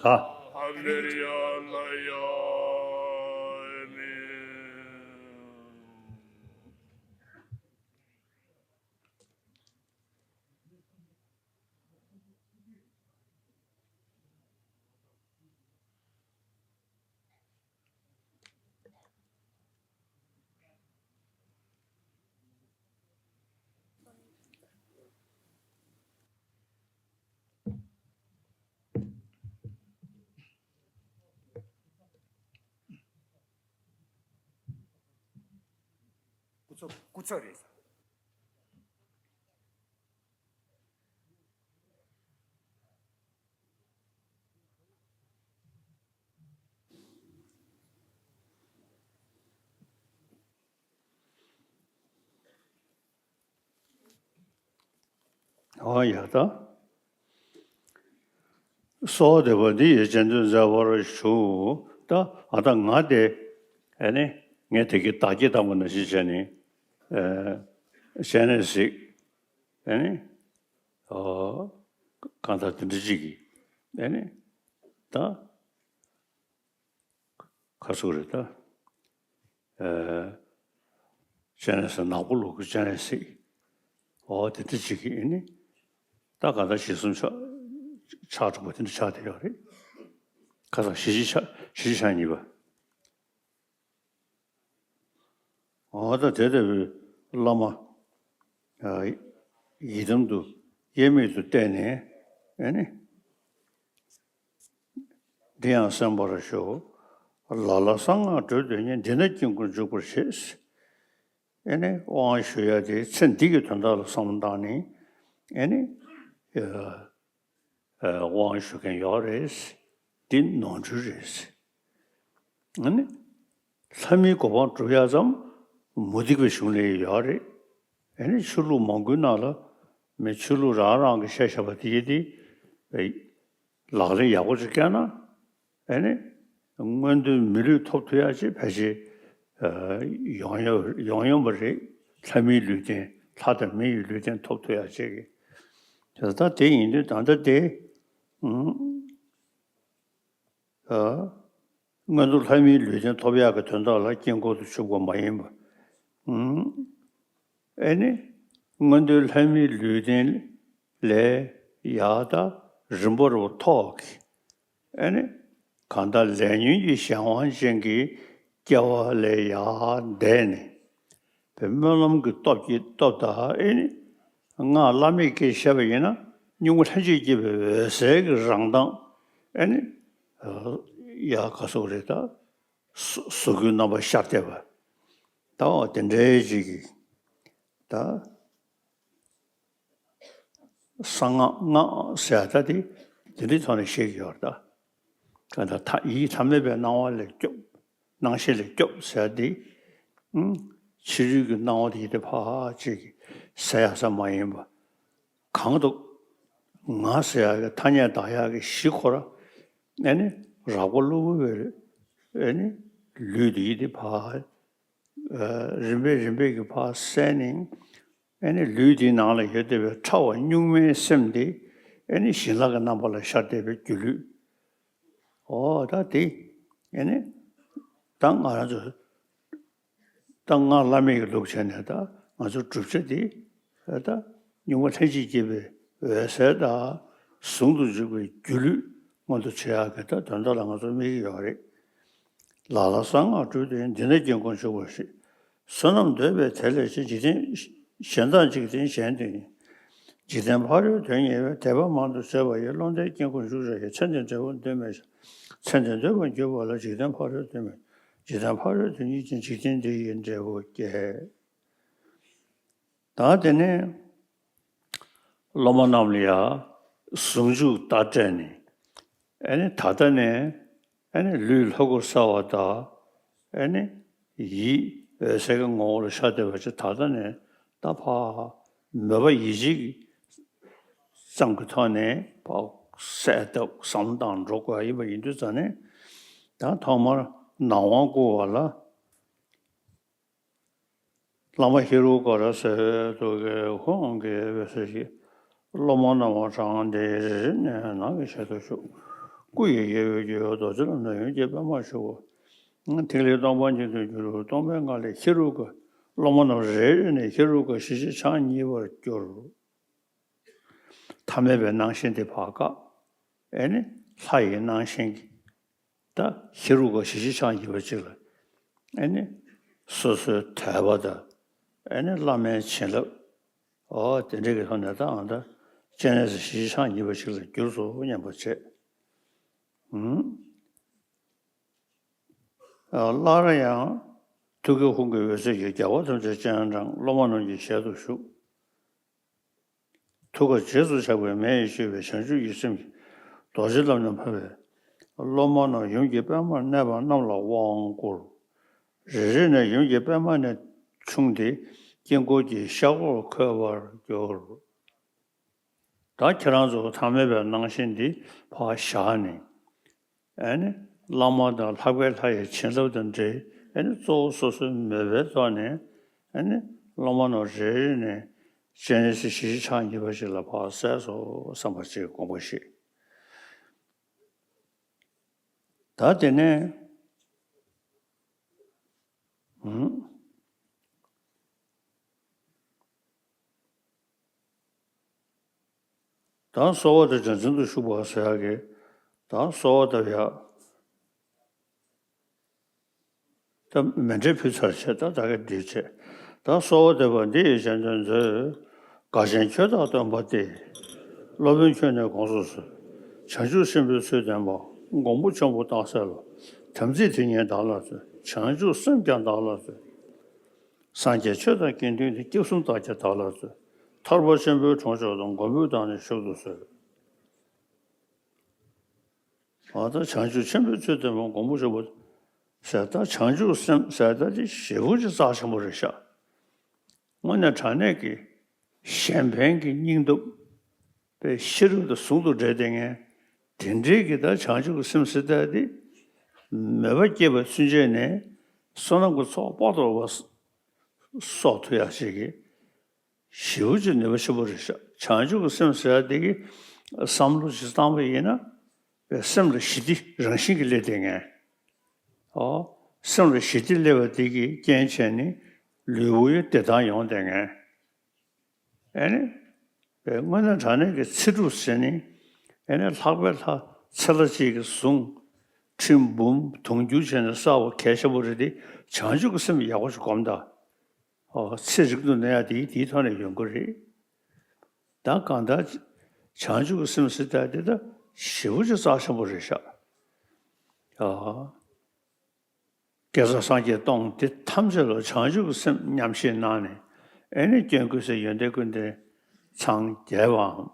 ག་སྐུ་ཚབ་སྐུ་ཚབ་རེད། ཨོ་ཡ་ད། གསོལ་བ་འདེབས་པ་འདི་ཡིས་སྤྱན་ལྡན་མཛད་པར་ཞུ། ད་ཨ་ད་ང་དེ་ཨེ་ནི་ངས་དེ་གི་བདག་གི་བཏང་བ་ནང་བཞིན་བྱས་ནས་ཨེ་བྱས་ནས་གཟིགས། ཨེ་ནི་ཨོ་གང་ལྟར་དེ་འདྲ་ཅིག་གིས་ཨེ་ནི་ད། ཁ་སུ་རེད་ད། ཨེ། སྤྱན་རས་གཟིགས་ནག་པོ་ལུག་གི་སྤྱན་རས་གཟིགས། འོ་དེ་འདྲ་ཅིག་གིས་ཨེ་ནི། ད་ག་ད་ཞེ་གསུམ་ཆགས་ཆགས་འགྲོ་བ་དེ་འདྲ་ཆགས་བསྡད་ཡོད་རེད། ཁ་སང་ཞེ་གཅིག་ཆགས་ཞེ་གཅིག་ཆགས་གཉིས་པ། འོ་ད་དེ་ལྟ་བུའི་བླ་མ། ཨ། ཡི་དམ་དུ་དབྱེར་མེད་དུ་བལྟས་ནས་ཨེ་ནི། འདི་ཡང་གསན་པར་ཞུ། ལ་ལ་གསང་སྔགས་སྒྲོལ་འདོད་ཉིད། འདི་ན་དཀྱིལ་འཁོར་འཇུག་པར་བྱེད། ཨེ་ནི་དབང་ཞུ་ཡ་དེ་ཚེ་འདི་གི་དོན་དག་ལ་བསམ་བློ་བཏང་ནས་ཨེ་ནི། ཨ། ཨ། དབང་ཞུ་མཁན་ཡོད་རེད། འདི་ནོར་འཁྲུལ་རེད། ཨ་ནི། ལྷ་མིའི་གོ་འཕང་སྒྲུབ་ཡག་ཙམ་མུ་སྟེགས་པའི་གཞུང་ལ་ཡོད་རེད། ཨ་ནི་ཆོས་ལུགས་མང་པོའི་ནང་ལ་མི་ཆོས་ལུགས་རང་རང་གི་བཤད་བཤད་པ་དེ་ཡི་དེ་ལག་ལེན་ཡག་པོ་ཅིག་བཀལ་ན་ཨ་ནི་མངོན་མཐོའི་མི་ལུས་ཐོབ་ཐུབ་ཡག་ཅིག་ཕལ་ཆེར་ཡོང་ཡོང་ཡོང་ཡོང་པ་རེད། ལྷ་མིའི་ལུས་རྟེན་ལྷ་དང་མི་ཡི་ལུས་རྟེན་ཐོབ་ཐུབ་ཡག་ཅིག་གི། དེ་ད་དེ་ཡིན་དུས་ད་ལྟ་དེ། ཨ། མངོན་མཐོ་ལྷ་མིའི་ལུས་རྟེན་ཐོབ་ཡག་གི་དོན་དག་ལ་དཀྱིལ་འཁོར་དུ་ཞུགས་པ་མ་ཡིན་པ། ཨུམ། ཨེ་ནི། མངོན་མཐོའི་ལྷ་མིའི་ལུས་རྟེན་ལས་ཡར་ད་རིམ་པ་རུ་ཐོག་གི། ཨེ་ནི། གང་ལྟར་ལས་ཉོན་གྱི་གཞན་དབང་ཅན་གྱི་སྐྱེ་བ་ལས་ཡར་འདས་ནས། པའི་སྨོན་ལམ་གྱི་སྟོབས་ཀྱིས་སྟོབས་དང་ཨེ་ནི། སྔགས་བླ་མེད་ཀྱིས་བཤད་པ་ཡིན་ན་སྙིང་པོ་ལྷན་ཅིག་སྐྱེས་པའི་འོད་གསལ་གྱི་རང་མདངས་ཨེ་ནི། ཡ་ག་སོགས་རེད་ད། གཟུགས་སྐུའི་རྣམ་པ་ཤར་བསྡད་པ། ད་འོ་དེ་འདྲའི་ཅིག་གིས་ད། གསང་སྔགས་སྔགས་ཟེར་ཡ་ད་དེ་དེ་འདྲའི་ཐོག་ནས་བཤད་ཀྱི་ཡོད་རེད་ད། ག་ད་ཐ་ཡིད་ཐ་མལ་པའི་སྣང་བ་ལས་སྐྱོབ། སྣང་ཤས་ལས་སྐྱོབ་ཟེར་ཡ་དེ། ཨུམ། ཕྱི་རོལ་གྱི་སྣང་བ་དེ་དེ་ཕར་ཅིག་ཟད་ཡག་ས་མ་ཡིན་པ། གང་དུ་ང་ཟེར་ཡག་གི་ཐ་སྙད་གདགས་ཡག་གི་གཞི་ཁོ་ར་ཨེ་ནི་རགས་པ་གློ་བུར་བའི་ཨེ་ནི་ལུས་དེ་ཡིད་དེ་ཕར་རིམ་པས་རིམ་པས་ཀྱི་ཕར་གསལ་ནས་ཨེ་ནི་ལུས་དེའི་ནང་ལ་ཡོད་བསྡད་པའི་ཕྲ་བ་གཉུག་མའི་སེམས་དེ་ཨེ་ནི་བྱིན་རླབས་ཀྱི་རྣམ་པ་ལ་ཤར་བསྡད་པའི་སྒྱུ་ལུས། འོ་ད་དེ་ཨེ་ནི་ད་ང་རང་ཚོ་ད་སྔགས་བླ་མེད་ཀྱི་ལུགས་བྱས་ནས་ད་ང་ཚོ་བསྒྲུབ་བྱ་དེ་ད་གཉུག་མ་ལྷན་ཅིག་སྐྱེས་པའི་འོད་གསལ་དང་ཟུང་དུ་འཇུག་པའི་སྒྱུ་ལུས་མངོན་དུ་བྱེད་ཡག་གི་ད་དོན་དག་ལ་ང་ཚོ་དམིགས་ཀྱི་ཡོད་རེད། ལ་ལ་གསང་སྔགས་སྤྲུལ་དུ་ཡིན། འདི་ནས་དཀྱིལ་འཁོར་འཇུག་པར་བྱེད། བསོད་ནམས་འདོད་པས་དེ་ལས་ཆེ། འཇིག་རྟེན་གཞན་དག་འཇིག་རྟེན་གཞན་དུ་ཡིན། འཇིག་རྟེན་ཕ་རོལ་དོན་གཉེར་བས། དད་པ་མང་དུ་བྱས་པ་ཡིས། བློ་ལྡན་དཀྱིལ་འཁོར་འཇུག་བྱ་ཡི། ཚེ་འདིར་འབྲས་བུ་འདོད་མེད་ཀྱང་། ཚེ་འདིར་འདོད་པར་གྱུར་པ་ལ། འཇིག་རྟེན་ཕ་རོལ་དོན་མེད། འཇིག་རྟེན་ཕ་རོལ་དོན་གཉེར་ཅིང་། འཇིག་རྟེན་འདི་ཡི་འབྲས་བུ་བསྐྱེད། ད་དེ་ནས་སློབ་མ་རྣམས་ལ་ཡང་ཟུང་འཇུག་ལྟར་སྤྲད་ནས་ཨེ་ནི་ད་ལྟ་ནས་ཨེ་ནི་ལུས་ལྷ་སྐུར་གསལ་བ་དང་ཨེ་ནི་ཡིད་འོད་གསལ་གྱི་ངོ་བོ་ལ་ཤར་བསྡད་པ་ཅིག་ད་ལྟ་ནས་ད་ཕར་མོས་པ་ཡིད་བྱེད་ཀྱི་ཙམ་གྱི་ཐོག་ནས་ཕར་གསལ་བཏབ་བསམ་བློ་བཏང་འགྲོ་དགོས་ཡ་ཡིན་པ་ཡིན་དུས་ཙང་ནས་ད་ཐོག་མར་ནང་དབང་བསྐུར་བ་ལ། བླ་མ་ཧེ་རུ་ཀ་ར་ཟེར་དུ་གི་ཧོང་གི་བེ་སེ་ཞིག་སློབ་མ་རྣམས་དྲངས་ཏེ་རེ་རེ་ནས་ནང་གི་ཞལ་དུ་ཞུགས། སྐུ་ཡི་དབྱེ་བས་བསྒྱུར་བའི་རྡོ་རྗེ་ལ་ནི་ཡུམ་གྱི་པདྨར་བཞུགས་པ། ཐིག་ལེ་སྟོང་པ་ཉིད་དུ་གྱུར། སྟོང་པའི་ངང་ལས་ཧེ་རུ་ཀ། སློབ་མ་རྣམས་རེ་རེ་ནས་ཧེ་རུ་ཀ་ཞི་ཞི་ཆགས་ཉིད་པར་གྱུར། ཐ་མལ་པའི་སྣང་ཞེན་དེ་ཕར་བཀག་ཨེ་ནི་ལྷ་ཡི་སྣང་ཞེན་གྱི་ད་ཧེ་རུ་ཀ་ཞི་ཞི་ཆགས་ཉིད་པ་ཅིག་ལ་ཨེ་ནི་སོ་སོའི་དད་པ་དང་ཨེ་ནི་བླ་མའི་བྱིན་རླབས། འོ་དེ་འདྲ་གི་ཐོག་ནས་ད་ཨང་ད་སྤྱན་རས་གཟིགས་ཞི་ཞི་ཆགས་ཉིད་པ་ཅིག་ལ་གྱུར་སོང་སྙམ་པ་བྱས། ཧུམ། སླར་ཡང་ཐུགས་ཀའི་ཧཱུྃ་གི་འོད་ཟེར་གྱིས་རྒྱལ་བ་ཐམས་ཅད་སྤྱན་དྲངས། སློབ་མ་རྣམས་ཀྱི་ཞལ་དུ་ཞུགས། ཐུགས་ཀར་རྗེས་སུ་ཆགས་པའི་མེ་ཡིས་བསྐྱོད་པའི་བྱང་ཆུབ་ཀྱི་སེམས་ཀྱིས་རྡོ་རྗེ་ལ་ནི་ཕབ་པས། སློབ་མ་རྣམས་ཡུམ་གྱི་པདྨར་གནས་པ་རྣམས་ལ་དབང་བསྐུར། རེ་རེ་ནས་ཡུམ་གྱི་པདྨ་ནས་ཕྱུང་སྟེ་དཀྱིལ་འཁོར་གྱི་ཤར་སྒོར་འཁོད་པར་གྱུར། ད་ཁྱེད་རང་ཚོ་ཐ་མལ་པའི་སྣང་ཞེན་འདི་ཕར་བཞག་ནས། ཨེ་ནི་བླ་མ་དང་ལྷག་པའི་ལྷ་ཡི་བྱིན་རླབས་དང་འབྲེལ་ཨེ་ནི་གཙོ་བོ་སོ་སོའི་མོས་པའི་ཐོག་ནས་ཨེ་ནི་སློབ་མ་རྣམས་རེ་རེ་ནས་སྤྱན་རས་གཟིགས་ཞི་ཞི་ཆགས་ཉིད་པ་ཞིག་ལ་ཕར་གསལ་སོང་བསམ་པ་ཅིག་དགོངས་པ་བཞེས། ད་དེ་ནས་ཨུམ། ད་གསོལ་བ་འདེབས་བྱ་འཛིན་དུ་བཞུགས་པ་ཟེར་ཡག་གི་ད་གསོལ་བ་འདེབས་ཡག་ད་མཎྜལ་ཕུལ་ཚར་བྱས་ད་ད་ག་འདི་བྱས། ད་གསོལ་བ་འདེབས་པ་འདི་ཡི་གཞན་དོན་མཛོད། དགའ་ཆེན་ཁྱོད་བདག་སྟོན་པ་སྟེ། སློབ་དཔོན་ཁྱོད་ནི་དགོངས་སུ་གསོལ། བྱང་ཆུབ་སེམས་དཔའི་ཚུལ་ལྡན་པ། མགོན་པོ་ཆེན་པོ་རྟག་གསལ་ལོ། དམ་ཚིག་དེ་ཉིད་བདག་ལ་སྩོལ། བྱང་ཆུབ་སེམས་ཀྱང་བདག་ལ་སྩོལ། སངས་རྒྱས་ཆོས་དང་དགེ་འདུན་ཏེ། སྐྱབས་གསུམ་བདག་ཀྱང་བདག་ལ་སྩོལ། ཐར་པ་ཆེན་པོའི་གྲོང་ཆོག་ཏུ། མགོན་པོས་བདག་ནི་བཞུགས་སུ་གསོལ། འོ་ད་བྱང་ཆུབ་ཆེན་པོའི་ཚུལ་ལྡན་པ་མགོན་པོ་ཆེན་པོ་ཟེར་ད་བྱང་ཆུབ་སེམས་ཟེར་ད་དེ་ཞེ་པོ་ཅིག་རྩ་ཆེན་པོ་རེད་ཤག་དངོས་གནས་དྲང་གནས་ཀྱི་གཞན་ཕན་གྱི་སྙིང་སྟོབས་པའི་ཤེས་རབ་དང་ཟུང་དུ་འབྲེལ་བསྡད་མཁན་དེ་འདྲའི་གི་ད་བྱང་ཆུབ་ཀྱི་སེམས་ཟེར་ད་དེ་མོས་པ་སྐྱེས་པ་ཚུན་ཆད་ནས་བསོད་ནམས་ཀྱི་ཚོགས་དཔག་ཏུ་མེད་པ་གསོག་ཐུབ་ཡག་ཅིག་གི་ཞེ་པོ་ཅིག་ནུས་པ་ཆེན་པོ་རེད་ཤག་བྱང་ཆུབ་ཀྱི་སེམས་ཟེར་ཡག་དེ་གི་བསམ་བློ་ཅིག་བཏང་བ་ཡིན་ན་པའི་སེམས་ལ་ཞི་བདེ་རང་བཞིན་གྱིས་སླེབས་བསྡད་མཁན། ཨོ། སེམས་ལ་ཞི་བདེ་སླེབས་པ་དེ་གི་རྐྱེན་བྱས་ནས་ལུས་པོ་ཡང་བདེ་ཐང་ཡོང་བསྡད་མཁན། ཨེ་ནི། པའི་དངོས་གནས་དྲང་གནས་ཀྱི་ཚེ་སྒྲུབ་ཟེར་ནི། ཨེ་ནི་ལྷག་པའི་ལྷ་ཚེ་ལྷ་གཅིག་གིས་བཟུང་། ཁྲི་འབུམ་དུང་ཕྱུར་བྱས་ནས་བསགས་པ་གལ་ཆེན་པོ་རེད་དེ། བྱང་ཆུབ་ཀྱི་སེམས་ཡག་པོ་ཞིག་སྒོམ་དང་། ཨོ། ཚེ་རིང་དུ་གནས་ཡག་དེ་དེའི་ཐོག་ནས་ཡོང་གི་རེད། ད་གང་ལྟར་བྱང་ཆུབ་ཀྱི་སེམས་ཟེར་ཡག་དེ་ད་ཞེ་པོ་ཅིག་རྩ་ཆེན་པོ་རེད་ཤག་ཨོ། དགེ་རྩ་སངས་རྒྱས་སྟོང་དེ་ཐམས་ཅད་ལ་བྱང་ཆུབ་ཀྱི་སེམས་ཉམས་བཞེས་གནང་ནས་ཨེ་ནི་སྐྱོན་ཀུན་ཟད་ཡོན་ཏན་ཀུན་ལྡན་འཚང་རྒྱ་བའམ་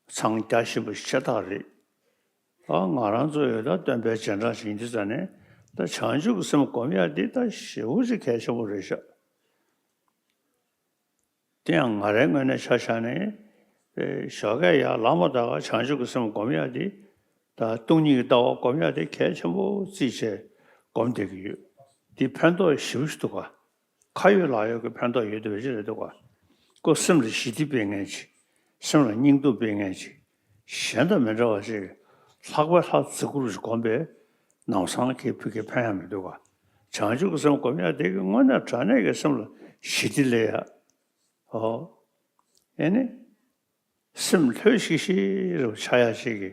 འཚང་རྒྱ་བཞིན་པ་ཤ་སྟག་རེད། ཨ་ང་རང་ཚོ་ཡོད་ད་སྟོན་པའི་རྗེས་འབྲང་ཞིག་ཡིན་དུས་ཙ་ནས་ད་བྱང་ཆུབ་ཀྱི་སེམས་སྒོམ་ཡག་འདི་ད་ཞེ་པོ་ཅིག་གལ་ཆེན་པོ་རེད་ཤག་དེ་ཡང་ང་རའི་ངོས་ནས་ཆ་བཞག་ནས་ཞོགས་ཀས་ཡར་ལངས་པ་དང་བྱང་ཆུབ་ཀྱི་སེམས་སྒོམ་ཡག་དེ། ད་སྟོང་ཉིད་ཀྱི་ལྟ་བ་སྒོམ་ཡག་དེ་གལ་ཆེན་པོ་བརྩིས་བྱས་སྒོམ་བསྡད་ཀྱི་ཡོད། འདི་ཕན་ཐོགས་ཞེ་པོ་ཞིག་འདུག་ག་ཁ་ཡོད་ལག་ཡོད་ཀྱི་ཕན་ཐོགས་ཡོད་བསྡད་པ་ཞིག་རེད་འདུག་ག་ཁོ་སེམས་ལ་ཞི་བདེ་སྤེལ་མཁན་ཅིག་སེམས་ལ་སྙིང་སྟོབས་སྤེལ་མཁན་ཅིག་གཞན་དང་མི་འདྲ་བ་ཅིག་ལྷག་པའི་ལྷ་ཛི་གུ་རུ་ཞིག་སྒོམ་པས་ལམ་སང་གི་ཕུགས་ཀྱི་ཕན་ཡང་མི་འདུག་ག་བྱང་ཆུབ་ཀྱི་སེམས་སྒོམ་ཡག་དེ་གི་དངོས་གནས་དྲང་གནས་ཀྱི་སེམས་ལ་ཞི་བདེ་སླེབས་ཡག་ཨོ། ཨེ་ནི། སེམས་ལྷོད་ཤིག་ཤིག་རུ་ཆགས་ཡག་ཅིག་གི།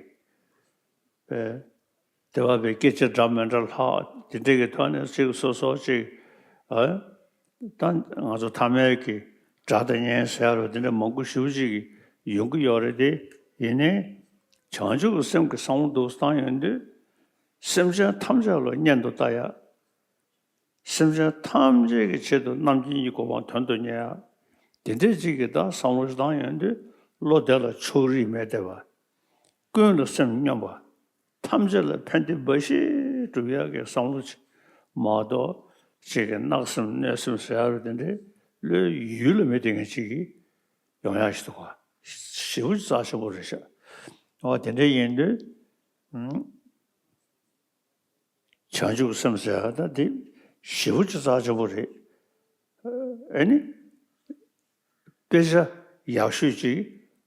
པས། དེ་བ་པའི་སྐད་ཆ་འདྲ་མི་འདྲ་ལྷག་དེ་འདྲས་ཀྱི་ཐོག་ནས་ཅིག་སོ་སོ་ཅིག་ཨ། ད་ང་ཚོ་ཐ་མལ་གྱི་དགྲ་དང་གཉེན་ཟེར་རོ་དེ་འདྲ་མང་པོ་ཞེ་པོ་ཅིག་གི་ཡོང་གི་ཡོད་རེད་དེ། ཡིན་ནའི། བྱང་ཆུབ་ཀྱི་སེམས་ཀྱི་བསམ་བློ་འདུག་བཏང་ཡོང་དུས། སེམས་ཅན་ཐམས་ཅད་ལ་གཉེན་དུ་ལྟ་ཡག་སེམས་ཅན་ཐམས་ཅད་ཀྱི་ཆེད་དུ་རྣམ་མཁྱེན་གྱི་གོ་འཕང་དོན་དུ་གཉེར་ཡག་དེ་འདྲས་ཅིག་གི་ད་བསམ་བློ་ཞིག་བཏང་ཡོང་དུས་བློ་བདེ་ལ་ཕྱོགས་རིས་མེད་བསྡད་པ། ཀུན་ལ་སེམས་སྙོམས་པ། ཐམས་ཅད་ལ་ཕན་བདེ་འབའ་ཞིག་སྒྲུབ་ཡག་གི་བསམ་བློ་ཅིག་མ་གཏོགས་ཅིག་གི་གནག་སེམས་གནོད་སེམས་ཟེར་ཡག་རུ་དེ་འདྲས་བློའི་ཡུལ་ལ་མེད་དེ་ངས་ཅིག་གི་ཡོང་ཡག་ཞིག་འདུག་ག་ཞེ་པོ་ཅིག་རྩ་ཆེན་པོ་རེད་ཤག་ཨོ་དེ་འདྲས་ཡིན་དུས། བྱང་ཆུབ་སེམས་ཟེར་ཡག་ད་དེ་ཞེ་པོ་ཅིག་རྩ་ཆེན་པོ་རེད། ཨེ་ནི། དཔེ་ཆ་ཡག་ཤོས་ཅིག་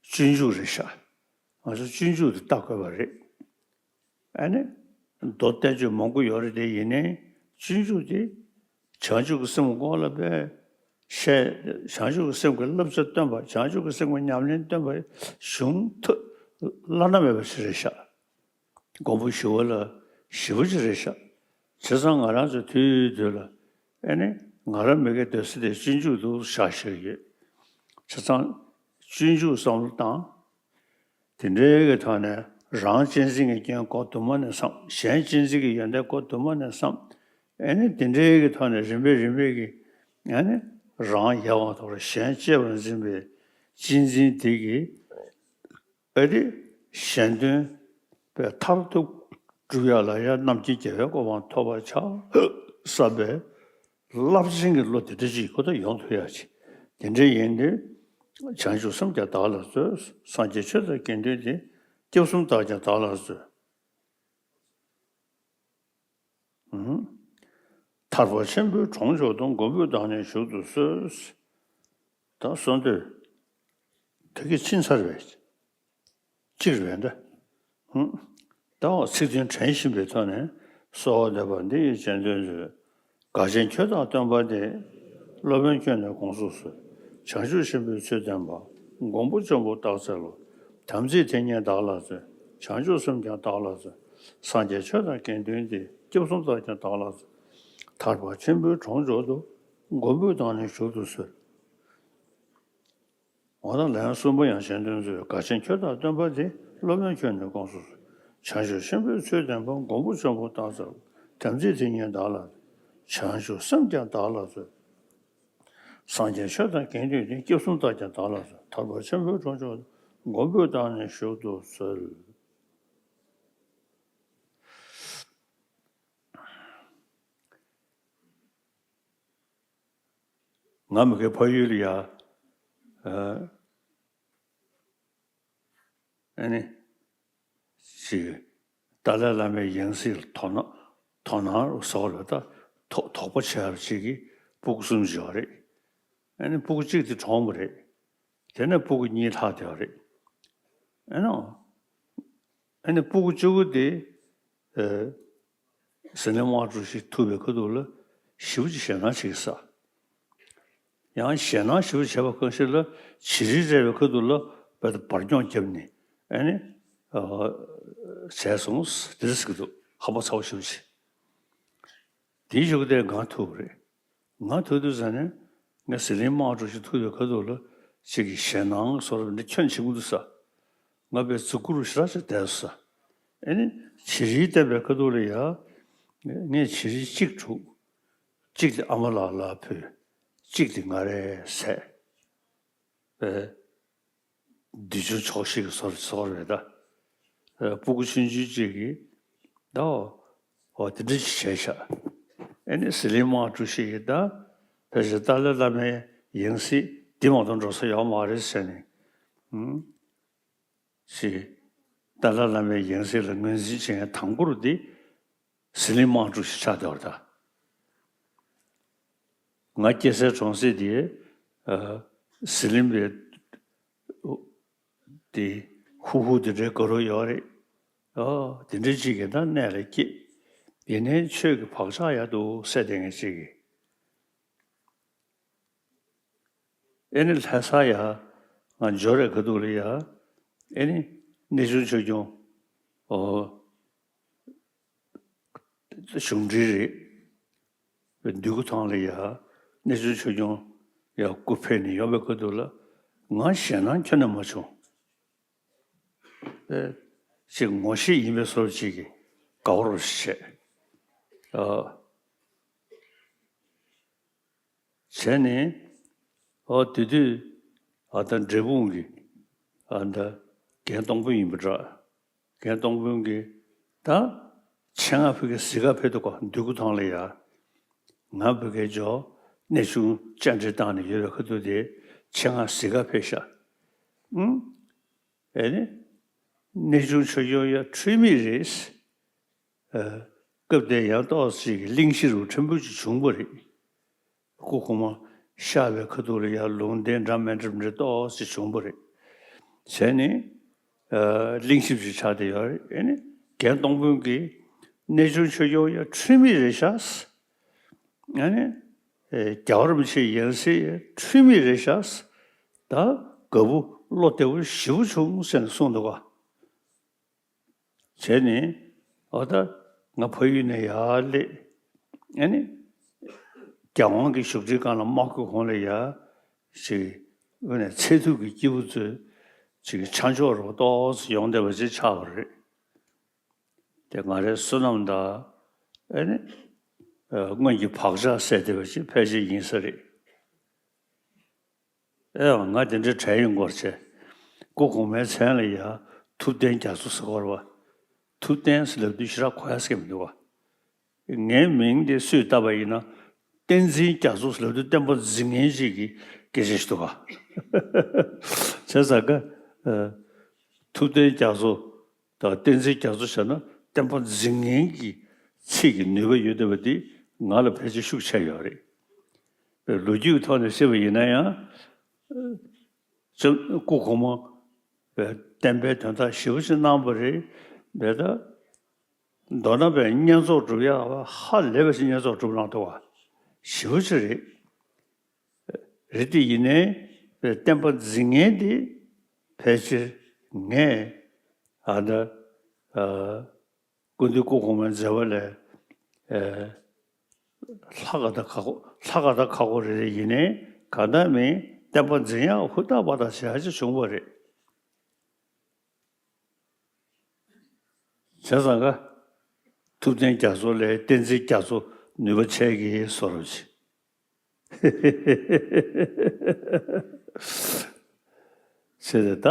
སྤྱོད་འཇུག་རེད་ཤག་ང་ཚོ་སྤྱོད་འཇུག་དེ་ལྟ་དགོས་པ་རེད། ཨེ་ནི། མདོ་བསྟན་བཅོས་མང་པོ་ཡོད་རེད་དེ་ཡིན་ནའི་སྤྱོད་འཇུག་དེ་བྱང་ཆུབ་ཀྱི་སེམས་སྐོར་ལ་དཔེ་བཤད། བྱང་ཆུབ་ཀྱི་སེམས་ཀྱི་བསླབ་བྱ་སྟོན་པ་བྱང་ཆུབ་ཀྱི་སེམས་ཀྱི་ཉམས་ལེན་སྟོན་པ་གཞུང་ཐོ་བླ་ན་མེད་པ་ཞིག་རེད་ཤག་མགོན་པོ་ཞི་བ་ལྷ་ཞེ་པོ་ཅིག་རེད་ཤག་བྱས་ཙང་ང་རང་ཚོ་དུས་དུས་ལ་ཨེ་ནི་ང་རང་མི་དགེ་སྡོད་ས་དེ་སྤྱོད་འཇུག་ཏུ་བཞག་བཞག་ཡོད། བྱས་ཙང་སྤྱོད་འཇུག་བསམ་བློ་བཏང་། དེ་འདྲའི་གི་ཐོག་ནས་རང་གཅེས་འཛིན་གྱི་རྐྱེན་སྐོར་དུ་མ་ནས་བསམ། གཞན་གཅེས་འཛིན་གྱི་ཡོན་ཏན་སྐོར་དུ་མ་ནས་བསམ། ཨེ་ནི་དེ་འདྲའི་གི་ཐོག་ནས་རིམ་པས་རིམ་པས་ཀྱི་ཨེ་ནི་རང་ཡལ་བ་དང་གཞན་གཅེས་པར་འཛིན་པའི་གཅེས་འཛིན་དེ་གི་ཨེ་དེ་གཞན་དོན་པའི་མཐར་ཐུག་སྒྲུབ་ཡག་ལ་ཡང་རྣམ་མཁྱེན་རྒྱལ་བའི་གོ་འཕང་ཐོབ་པར་བྱ་བསམ་པའི་རླབས་ཆེན་གྱི་བློ་དེ་འདྲ་ཅིག་ཁོ་ཐག་ཡོང་ཐུབ་ཡག་ཅིག་དེ་འདྲ་ཡིན་དུས་བྱང་ཆུབ་སེམས་ཀྱང་བདག་ལ་མཛོད། སངས་རྒྱས་ཆོས་དང་དགེ་འདུན་ཏེ། སྐྱབས་གསུམ་དག་ཀྱང་བདག་ལ་མཛོད། ཐར་པ་ཆེན་པོའི་གྲོང་འཇུག་ཏུ། མགོན་པོས་བདག་ནི་བཞུགས་སུ་གསོལ། ད་གསོལ་འདེབས་དེ་གི་ཕྱིན་ཚར་བས། གཅིག་རེད་འདྲ། ད་འོ་ཚིག་དོན་དྲན་བཞིན་པའི་ཐོག་ནས་གསོལ་བ་འདེབས་པ་འདི་ཡི་རྗེས་ཟློས་མཛོད། དགའ་ཆེན་ཁྱོད་དང་སྟོན་པ་འདི། སློབ་དཔོན་ཁྱོད་ནི་དགོངས་སུ་གསོལ། བྱང་ཆུབ་ཆེན་པོའི་ཚུལ་སྟོན་པ། མགོན་པོ་ལྕོགས་ཕུར་སྟག་རྩེ་ལོ། དམ་ཚིག་དེ་ཉིད་བདག་ལ་མཛོད། བྱང་ཆུབ་སེམས་ཀྱང་བདག་ལ་མཛོད། སངས་རྒྱས་ཆོས་དང་དགེ་འདུན་ཏེ། སྐྱབས་གསུམ་དག་ཀྱང་བདག་ལ་མཛོད། ཐར་པ་ཆེན་པོའི་གྲོང་འཇུག་ཏུ། མགོན་པོས་བདག་ནི་བཞུགས་སུ་གསོལ། འོ་ན་ལན་གསུམ་པོ་ཡང་རྗེས་ཟློས་མཛོད། དགའ་ཆེན་ཁྱོད་དང་སྟོན་པ་འདི། སློབ་དཔོན་ཁྱོད་ནི་དགོངས་སུ་གསོལ། བྱང་ཆུབ་ཆེན་པོའི་ཚུལ་སྟོན་པ། མགོན་པོ་ལྕོགས་ཕུར་སྟག་རྩེ་ལོ། དམ་ཚིག་དེ་ཉིད་བདག་ལ། བྱང་ཆུབ་སེམས་ཀྱང་བདག་ལ་མཛོད། སངས་རྒྱས་ཆོས་དང་དགེ་འདུན་ཏེ། སྐྱབས་གསུམ་དག་ཀྱང་བདག་ལ་མཛོད། ཐར་པ་ཆེན་པོའི་གྲོང་འཇུག་ཏུ། མགོན་པོས་བདག་ནི་བཞུགས་སུ་གསོལ། ང་མི་དགེ་ཕ་ཡུལ་ལ་ཡ། ཨ་ནི། ཅིག་ཏཱ་ལའི་བླ་མའི་ཡང་སྲིད་ལ་དོ་སྣང་དོ་སྣང་བཟོ་ལ་ད་དོ་དོགས་པ་བྱས་པ་ཅིག་གིས་སྤུ་གུ་གསུམ་བྱས་པ་རེད། ཨ་ནི་སྤུ་གུ་གཅིག་དེ་གྲོངས་པ་རེད། དེ་ནས་སྤུ་གུ་གཉིས་ལྷག་བསྡད་པ་རེད། ཨ་ནི། ཨ་ནི་སྤུ་གུ་གཅིག་པོ་དེ། ཨ། ཟི་ལིང་དམག་འཁྲུག་ཞིག་ཐུག་པའི་ཁ་ཐུག་ལ་ཞེ་པོ་ཅིག་ཞེད་སྣང་བྱེད་ཀྱི་ས། ཡང་ཞེད་སྣང་ཞེ་པོ་བྱས་པ་གང་ཞིག་ལ་བྱི་རིལ་རེག་པའི་ཁ་ཐུག་ལ་དཔེ་ད་འབར་སྐྱོང་བརྒྱབ་ནས་ཨ་ནི། ཨ། བྱས་སོང་དེ་རེད་ཟེར་གྱི་འདུག་ཧམ་པ་ཚ་པོ་ཞེ་པོ་ཅིག་དེའི་གཞུག་དེ་ང་ཐུག་པ་རེད། ང་ཐུག་དུས་ཙ་ནས་ངས་ཟི་ལིང་དམག་འཁྲུག་ཞིག་ཐུག་པའི་ཁ་ཐུག་ལ་ཅིག་གི་ཞེད་སྣང་བཟོ་འདྲ་ཁྱོན་ཆེན་པོ་འདུག་ས། ང་དཔེ་ཟུག་གུ་རུ་ཞེ་དྲག་ཅིག་བསྡད་སོང་ས། ཨ་ནི་བྱི་རིལ་བསྟན་པའི་ཁ་ཐུག་ལ་ཡ། ངས་བྱི་རིལ་གཅིག་བླུགས། གཅིག་དེ་ཨ་མ་ལགས་ལ་ཕུལ། གཅིག་དེ་ང་རས་ཟས། པས། བདུད་འཇོམས་ཆོག་ཤེས་ཀྱི་བཟོ་འདྲ་བཟོ་འདྲ་རེད་ད། ཨ། སྤུ་གུ་ཆུང་ཆུང་གཅིག་གིས་ད། འོ་དེ་འདྲ་ཅིག་བྱས་ཤག་ཨ་ནི་ཟི་ལིང་དམག་འཁྲུག་ཞིག་གིས་ད། ཕལ་ཆེར་ཏཱ་ལའི་བླ་མའི་ཡང་སྲིད་ འདི་མ་གཏོགས་འགྲོ་ས་ཡོད་མ་རེད་ཟེར་ནས། ཨུམ། ཞེས། ཏཱ་ལའི་བླ་མའི་ཡང་སྲིད་ལ་ངོས་འཛིན་བྱེད་མཁན་དང་པོ་རུ་འདི་ཟི་ལིང་དམག་འཁྲུག་ཞིག་ཆགས་བསྡད་པ་རེད་ད། ང་སྐྱེས་སའི་གྲོང་གསེབ་དེ་ཨ་ཟི་ལིང་པའི་དེ་ཧུ་ཧུ་དེ་འདྲའི་དགའ་རབ་ཡོད་རེད། ཨོ་དེ་འདྲའི་ཅིག་གི་ད་གནས་ལ་སྐྱེས། ཡིན་ནའི་ཆོས་ཀྱི་བག་ཆགས་ཡག་འདུག་སེ་བསྡད་མཁན་ཅིག་གིས། ཨེ་ནི་ལྷ་ས་ཡ། ང་འབྱོར་རེ་ཁ་ཐུག་ལ་ཡ། ཨེ་ནི་གནས་ཆུང་ཆོས་སྐྱོང་། ཨོ། གཞུང་འབྲེལ་རེད། འདུས་སྐུ་ཐང་ལ་ཡ། གནས་ཆུང་ཆོས་སྐྱོང་ཡ་སྐུ་ཕེབས་ནས་ཡོང་བའི་ཁ་ཐུག་ལ། ང་ཞེད་སྣང་ཁྱོན་ནས་མ་བྱུང་། ཨེ། ཅིག་ངོ་ཤེས་ཡིན་པའི་བཟོ་ཅིག་གིས་དགའ་བོ་རུ་བྱས། ཨ། བྱས་ནས། ཨོ་དེ་དུས་ཨ་ད་འབྲས་སྤུངས་ཀྱི་ཨ་ད་རྒན་སྟོང་དཔོན་ཡིན་པ་འདྲ། རྒན་སྟོང་དཔོན་གྱིས་ད་ཆེད་མངགས་ཕ་གིར་གཟིགས་ག་ཕེབས་འདུག་ག་འདུས་སྐུ་ཐང་ལ་ཡ། ང་ཕ་གིར་འབྱོར་གནས་ཆུང་བཅར་འདྲི་བཏང་ནས་ཡོད་པའི་ཁ་ཐུག་དེ་ཆེད་མངགས་གཟིགས་ག་ཕེབས་ཤག་ཨུང་། ཨེ་ནི། གནས་ཆུང་ཆོས་སྐྱོང་ཡ་འཁྲུལ་མེད་རེད། ཨ། སྐབས་དེར་ཡང་ཏོག་ཙམ་གྱི་གླེང་གཞི་རུ་ཕྲན་བུ་ཅིག་བྱུང་བ་རེད། སྐུ་གོང་མ་གཤེགས་པའི་ཁ་ཐུག་ལ་ཡང་ལུང་བསྟན་འདྲ་མི་འདྲ་མི་འདྲ་ཏོག་ཙམ་བྱུང་བ་རེད། བྱས་ནས། ཨ། གླེང་གཞི་ཅིག་ཆགས་བསྡད་ཡོད་རེད། ཨེ་ནི་རྒན་སྟོང་དཔོན་གྱིས་གནས་ཆུང་ཆོས་སྐྱོང་ཡ་འཁྲུལ་མེད་རེད་ཤག་ཨ་ནི། ཨེ། རྒྱལ་བ་རིན་པོ་ཆེའི་ཡང་སྲིད་འཁྲུལ་མེད་རེད་ཤག་ད་དགའ་པོ་བློ་བདེ་པོ་ཞེ་པོ་བྱུང་ཟེར་ནས་གསུངས་འདུག་ག་བྱས་ནས་ཨོ་ད་ང་ཕ་ཡུལ་ནས་ཡར་སླེབས། ཨ་ནི་རྒྱལ་དབང་གི་བཞུགས་ཁྲིའི་སྒང་ལ་དམག་ཁུལ་གོང་ལ་ཡ་ཞིག་དངོས་གནས་ཚེ་ཐུབ་ཀྱི་སྐྱེས་བུ་ཚོས་ཅིག་ཆ་འཇོག་རོགས་ཏོག་ཙམ་ཡོང་བསྡད་པ་ཅིག་ཆགས་པ་རེད། དེ་ང་རའི་བསོད་ནམས་དང་ཨ་ནི་སྔོན་གྱི་བག་ཆགས་སད་བསྡད་པ་ཅིག་ཕལ་ཆེར་ཡིན་ས་རེད། ཨེ་ཡང་ང་དེ་འདྲའི་གྲས་ཡིན་སྐོར་བྱས། སྐུ་གོང་མའི་མཚན་ལ་ཡ་ཐུབ་བསྟན་རྒྱ་མཚོ་ཟེར་བ་རེད་བ། ཐུབ་བསྟན་ཟེར་ལབ་དུས་ཞེ་དྲག་གོ་ཡ་སྐད་མི་འདུག་བ། ངའི་མིང་དེ་སུས་བཏགས་པ་ཡིན་ན། བསྟན་འཛིན་རྒྱ་མཚོ་ཟེར་ལབ་དུས་བསྟན་པ་འཛིན་མཁན་ཅིག་གི་སྐད་ཆ་ཞིག་འདུག་བ། བྱས་ཙང་ཀ་ཨ། ཐུབ་བསྟན་རྒྱ་མཚོ་དང་བསྟན་འཛིན་རྒྱ་མཚོ་བྱས་ན་བསྟན་པ་འཛིན་མཁན་གྱི་ཚིག་གི་ནུས་པ་ཡོད་བསྡད་པ་འདི་ང་ལ་ཕལ་ཆེར་ཤུགས་ཆེ་ཡོད་རེད། ལོ་རྒྱུས་ཀྱི་ཐོག་ནས་བཤད་པ་ཡིན་ན་ཡང་། སྐུ་གོང་མ་བསྟན་པའི་དོན་དག་ཞེ་པོ་ཅིག་གནང་བ་རེད། དེ་ལྟར་མདོར་ན་བསྙེན་རྫོགས་སྒྲུབ་ཡག་ཧ་ལས་པ་ཞིག་བསྙེན་རྫོགས་སྒྲུབ་གནང་འདུག་བ། ཞེ་པོ་ཅིག་རེད། རེད་དེ་ཡིན་ནའི་བསྟན་པ་འཛིན་མཁན་དེ་ཕལ་ཆེར་ངས་ཨ་ད་ཨ། སྐུ་མདུན་སྐུ་གོང་མའི་མཛད་པ་ལས། ཨེ། ལྷག་ག་ད་ཁག་པོ་ལྷག་ག་ད་ཁག་པོ་རེ་རེ་ཡིན་ནའི་གང་ལྟར་མིན་བསྟན་པ་འཛིན་ཡག་ཧུར་ཐག་པ་ཐག་བྱེད་ཡག་ཅིག་བྱུང་བ་རེད། བྱས་ཙང་ཀ་ཐུབ་བསྟན་རྒྱ་མཚོ་ལས་བསྟན་འཛིན་རྒྱ་མཚོ་ནུས་པ་ཆེ་གི་བཟོ་འདྲ་ཅིག་བྱས་ཏེ་ད།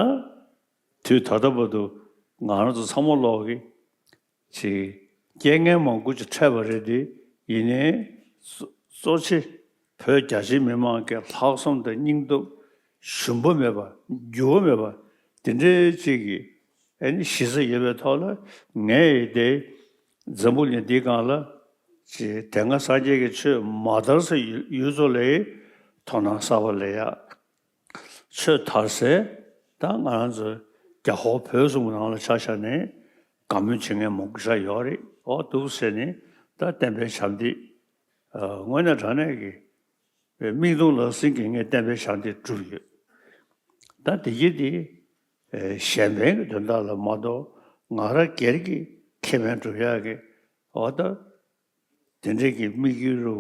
དུས་ད་ལྟ་བར་དུ་ང་རང་ཚོ་ཚང་མ་ལོག་གི་ཅིག་རྐྱེན་ངན་མང་པོ་ཅིག་འཕྲད་པ་རེད་དེ། ཡིན་ནའི་གཙོ་གཙོ་ཆེ་བོད་རྒྱ་ཆེའི་མི་མང་གི་ལྷག་བསམ་དང་སྙིང་སྟོབས་ཞུམ་པ་མེད་པ་འགྱུར་བ་མེད་པ་དེ་འདྲའི་ཅིག་གི་ཨ་ནི་གཞི་རྩ་ཡོད་པའི་ཐོག་ལ་ངས་དེ་འཛམ་བུ་གླིང་འདིའི་སྒང་ལ་ཅིག་དེ་སྔ་སངས་རྒྱས་ཀྱི་ཆོས་མ་དར་ས་ཡུལ་ཡུལ་ཚོ་ལ་དོ་སྣང་གསར་པ་ལེན་ཡག་ཆོས་དར་སའི་ད་ང་རང་ཚོ་རྒྱ་ཧོར་བོད་གསུམ་གྱི་ནང་ལ་ཆ་བཞག་ནས་དགའ་མོས་བྱེད་མཁན་མང་པོ་ཞིག་ཡོད་རེད། ཨོ་འདུག་ཟེར་ནས་ད་བསྟན་པའི་ཞབས་འདེགས་དངོས་གནས་དྲང་གནས་ཀྱི་མིག་མཐོང་ལག་ཟིན་གྱིས་ངས་བསྟན་པའི་ཞབས་འདེགས་བསྒྲུབས་ཡོད། ད་དེ་གྱིས་དེ་གཞན་ཕན་གྱི་དོན་དག་ལ་མ་གཏོགས་ང་རང་སྒེར་གྱི་ཁེ་ཕན་སྒྲུབ་ཡག་གི་ཨོ་ད། དེ་འདྲའི་གི་དམིགས་ཡུལ་རུ་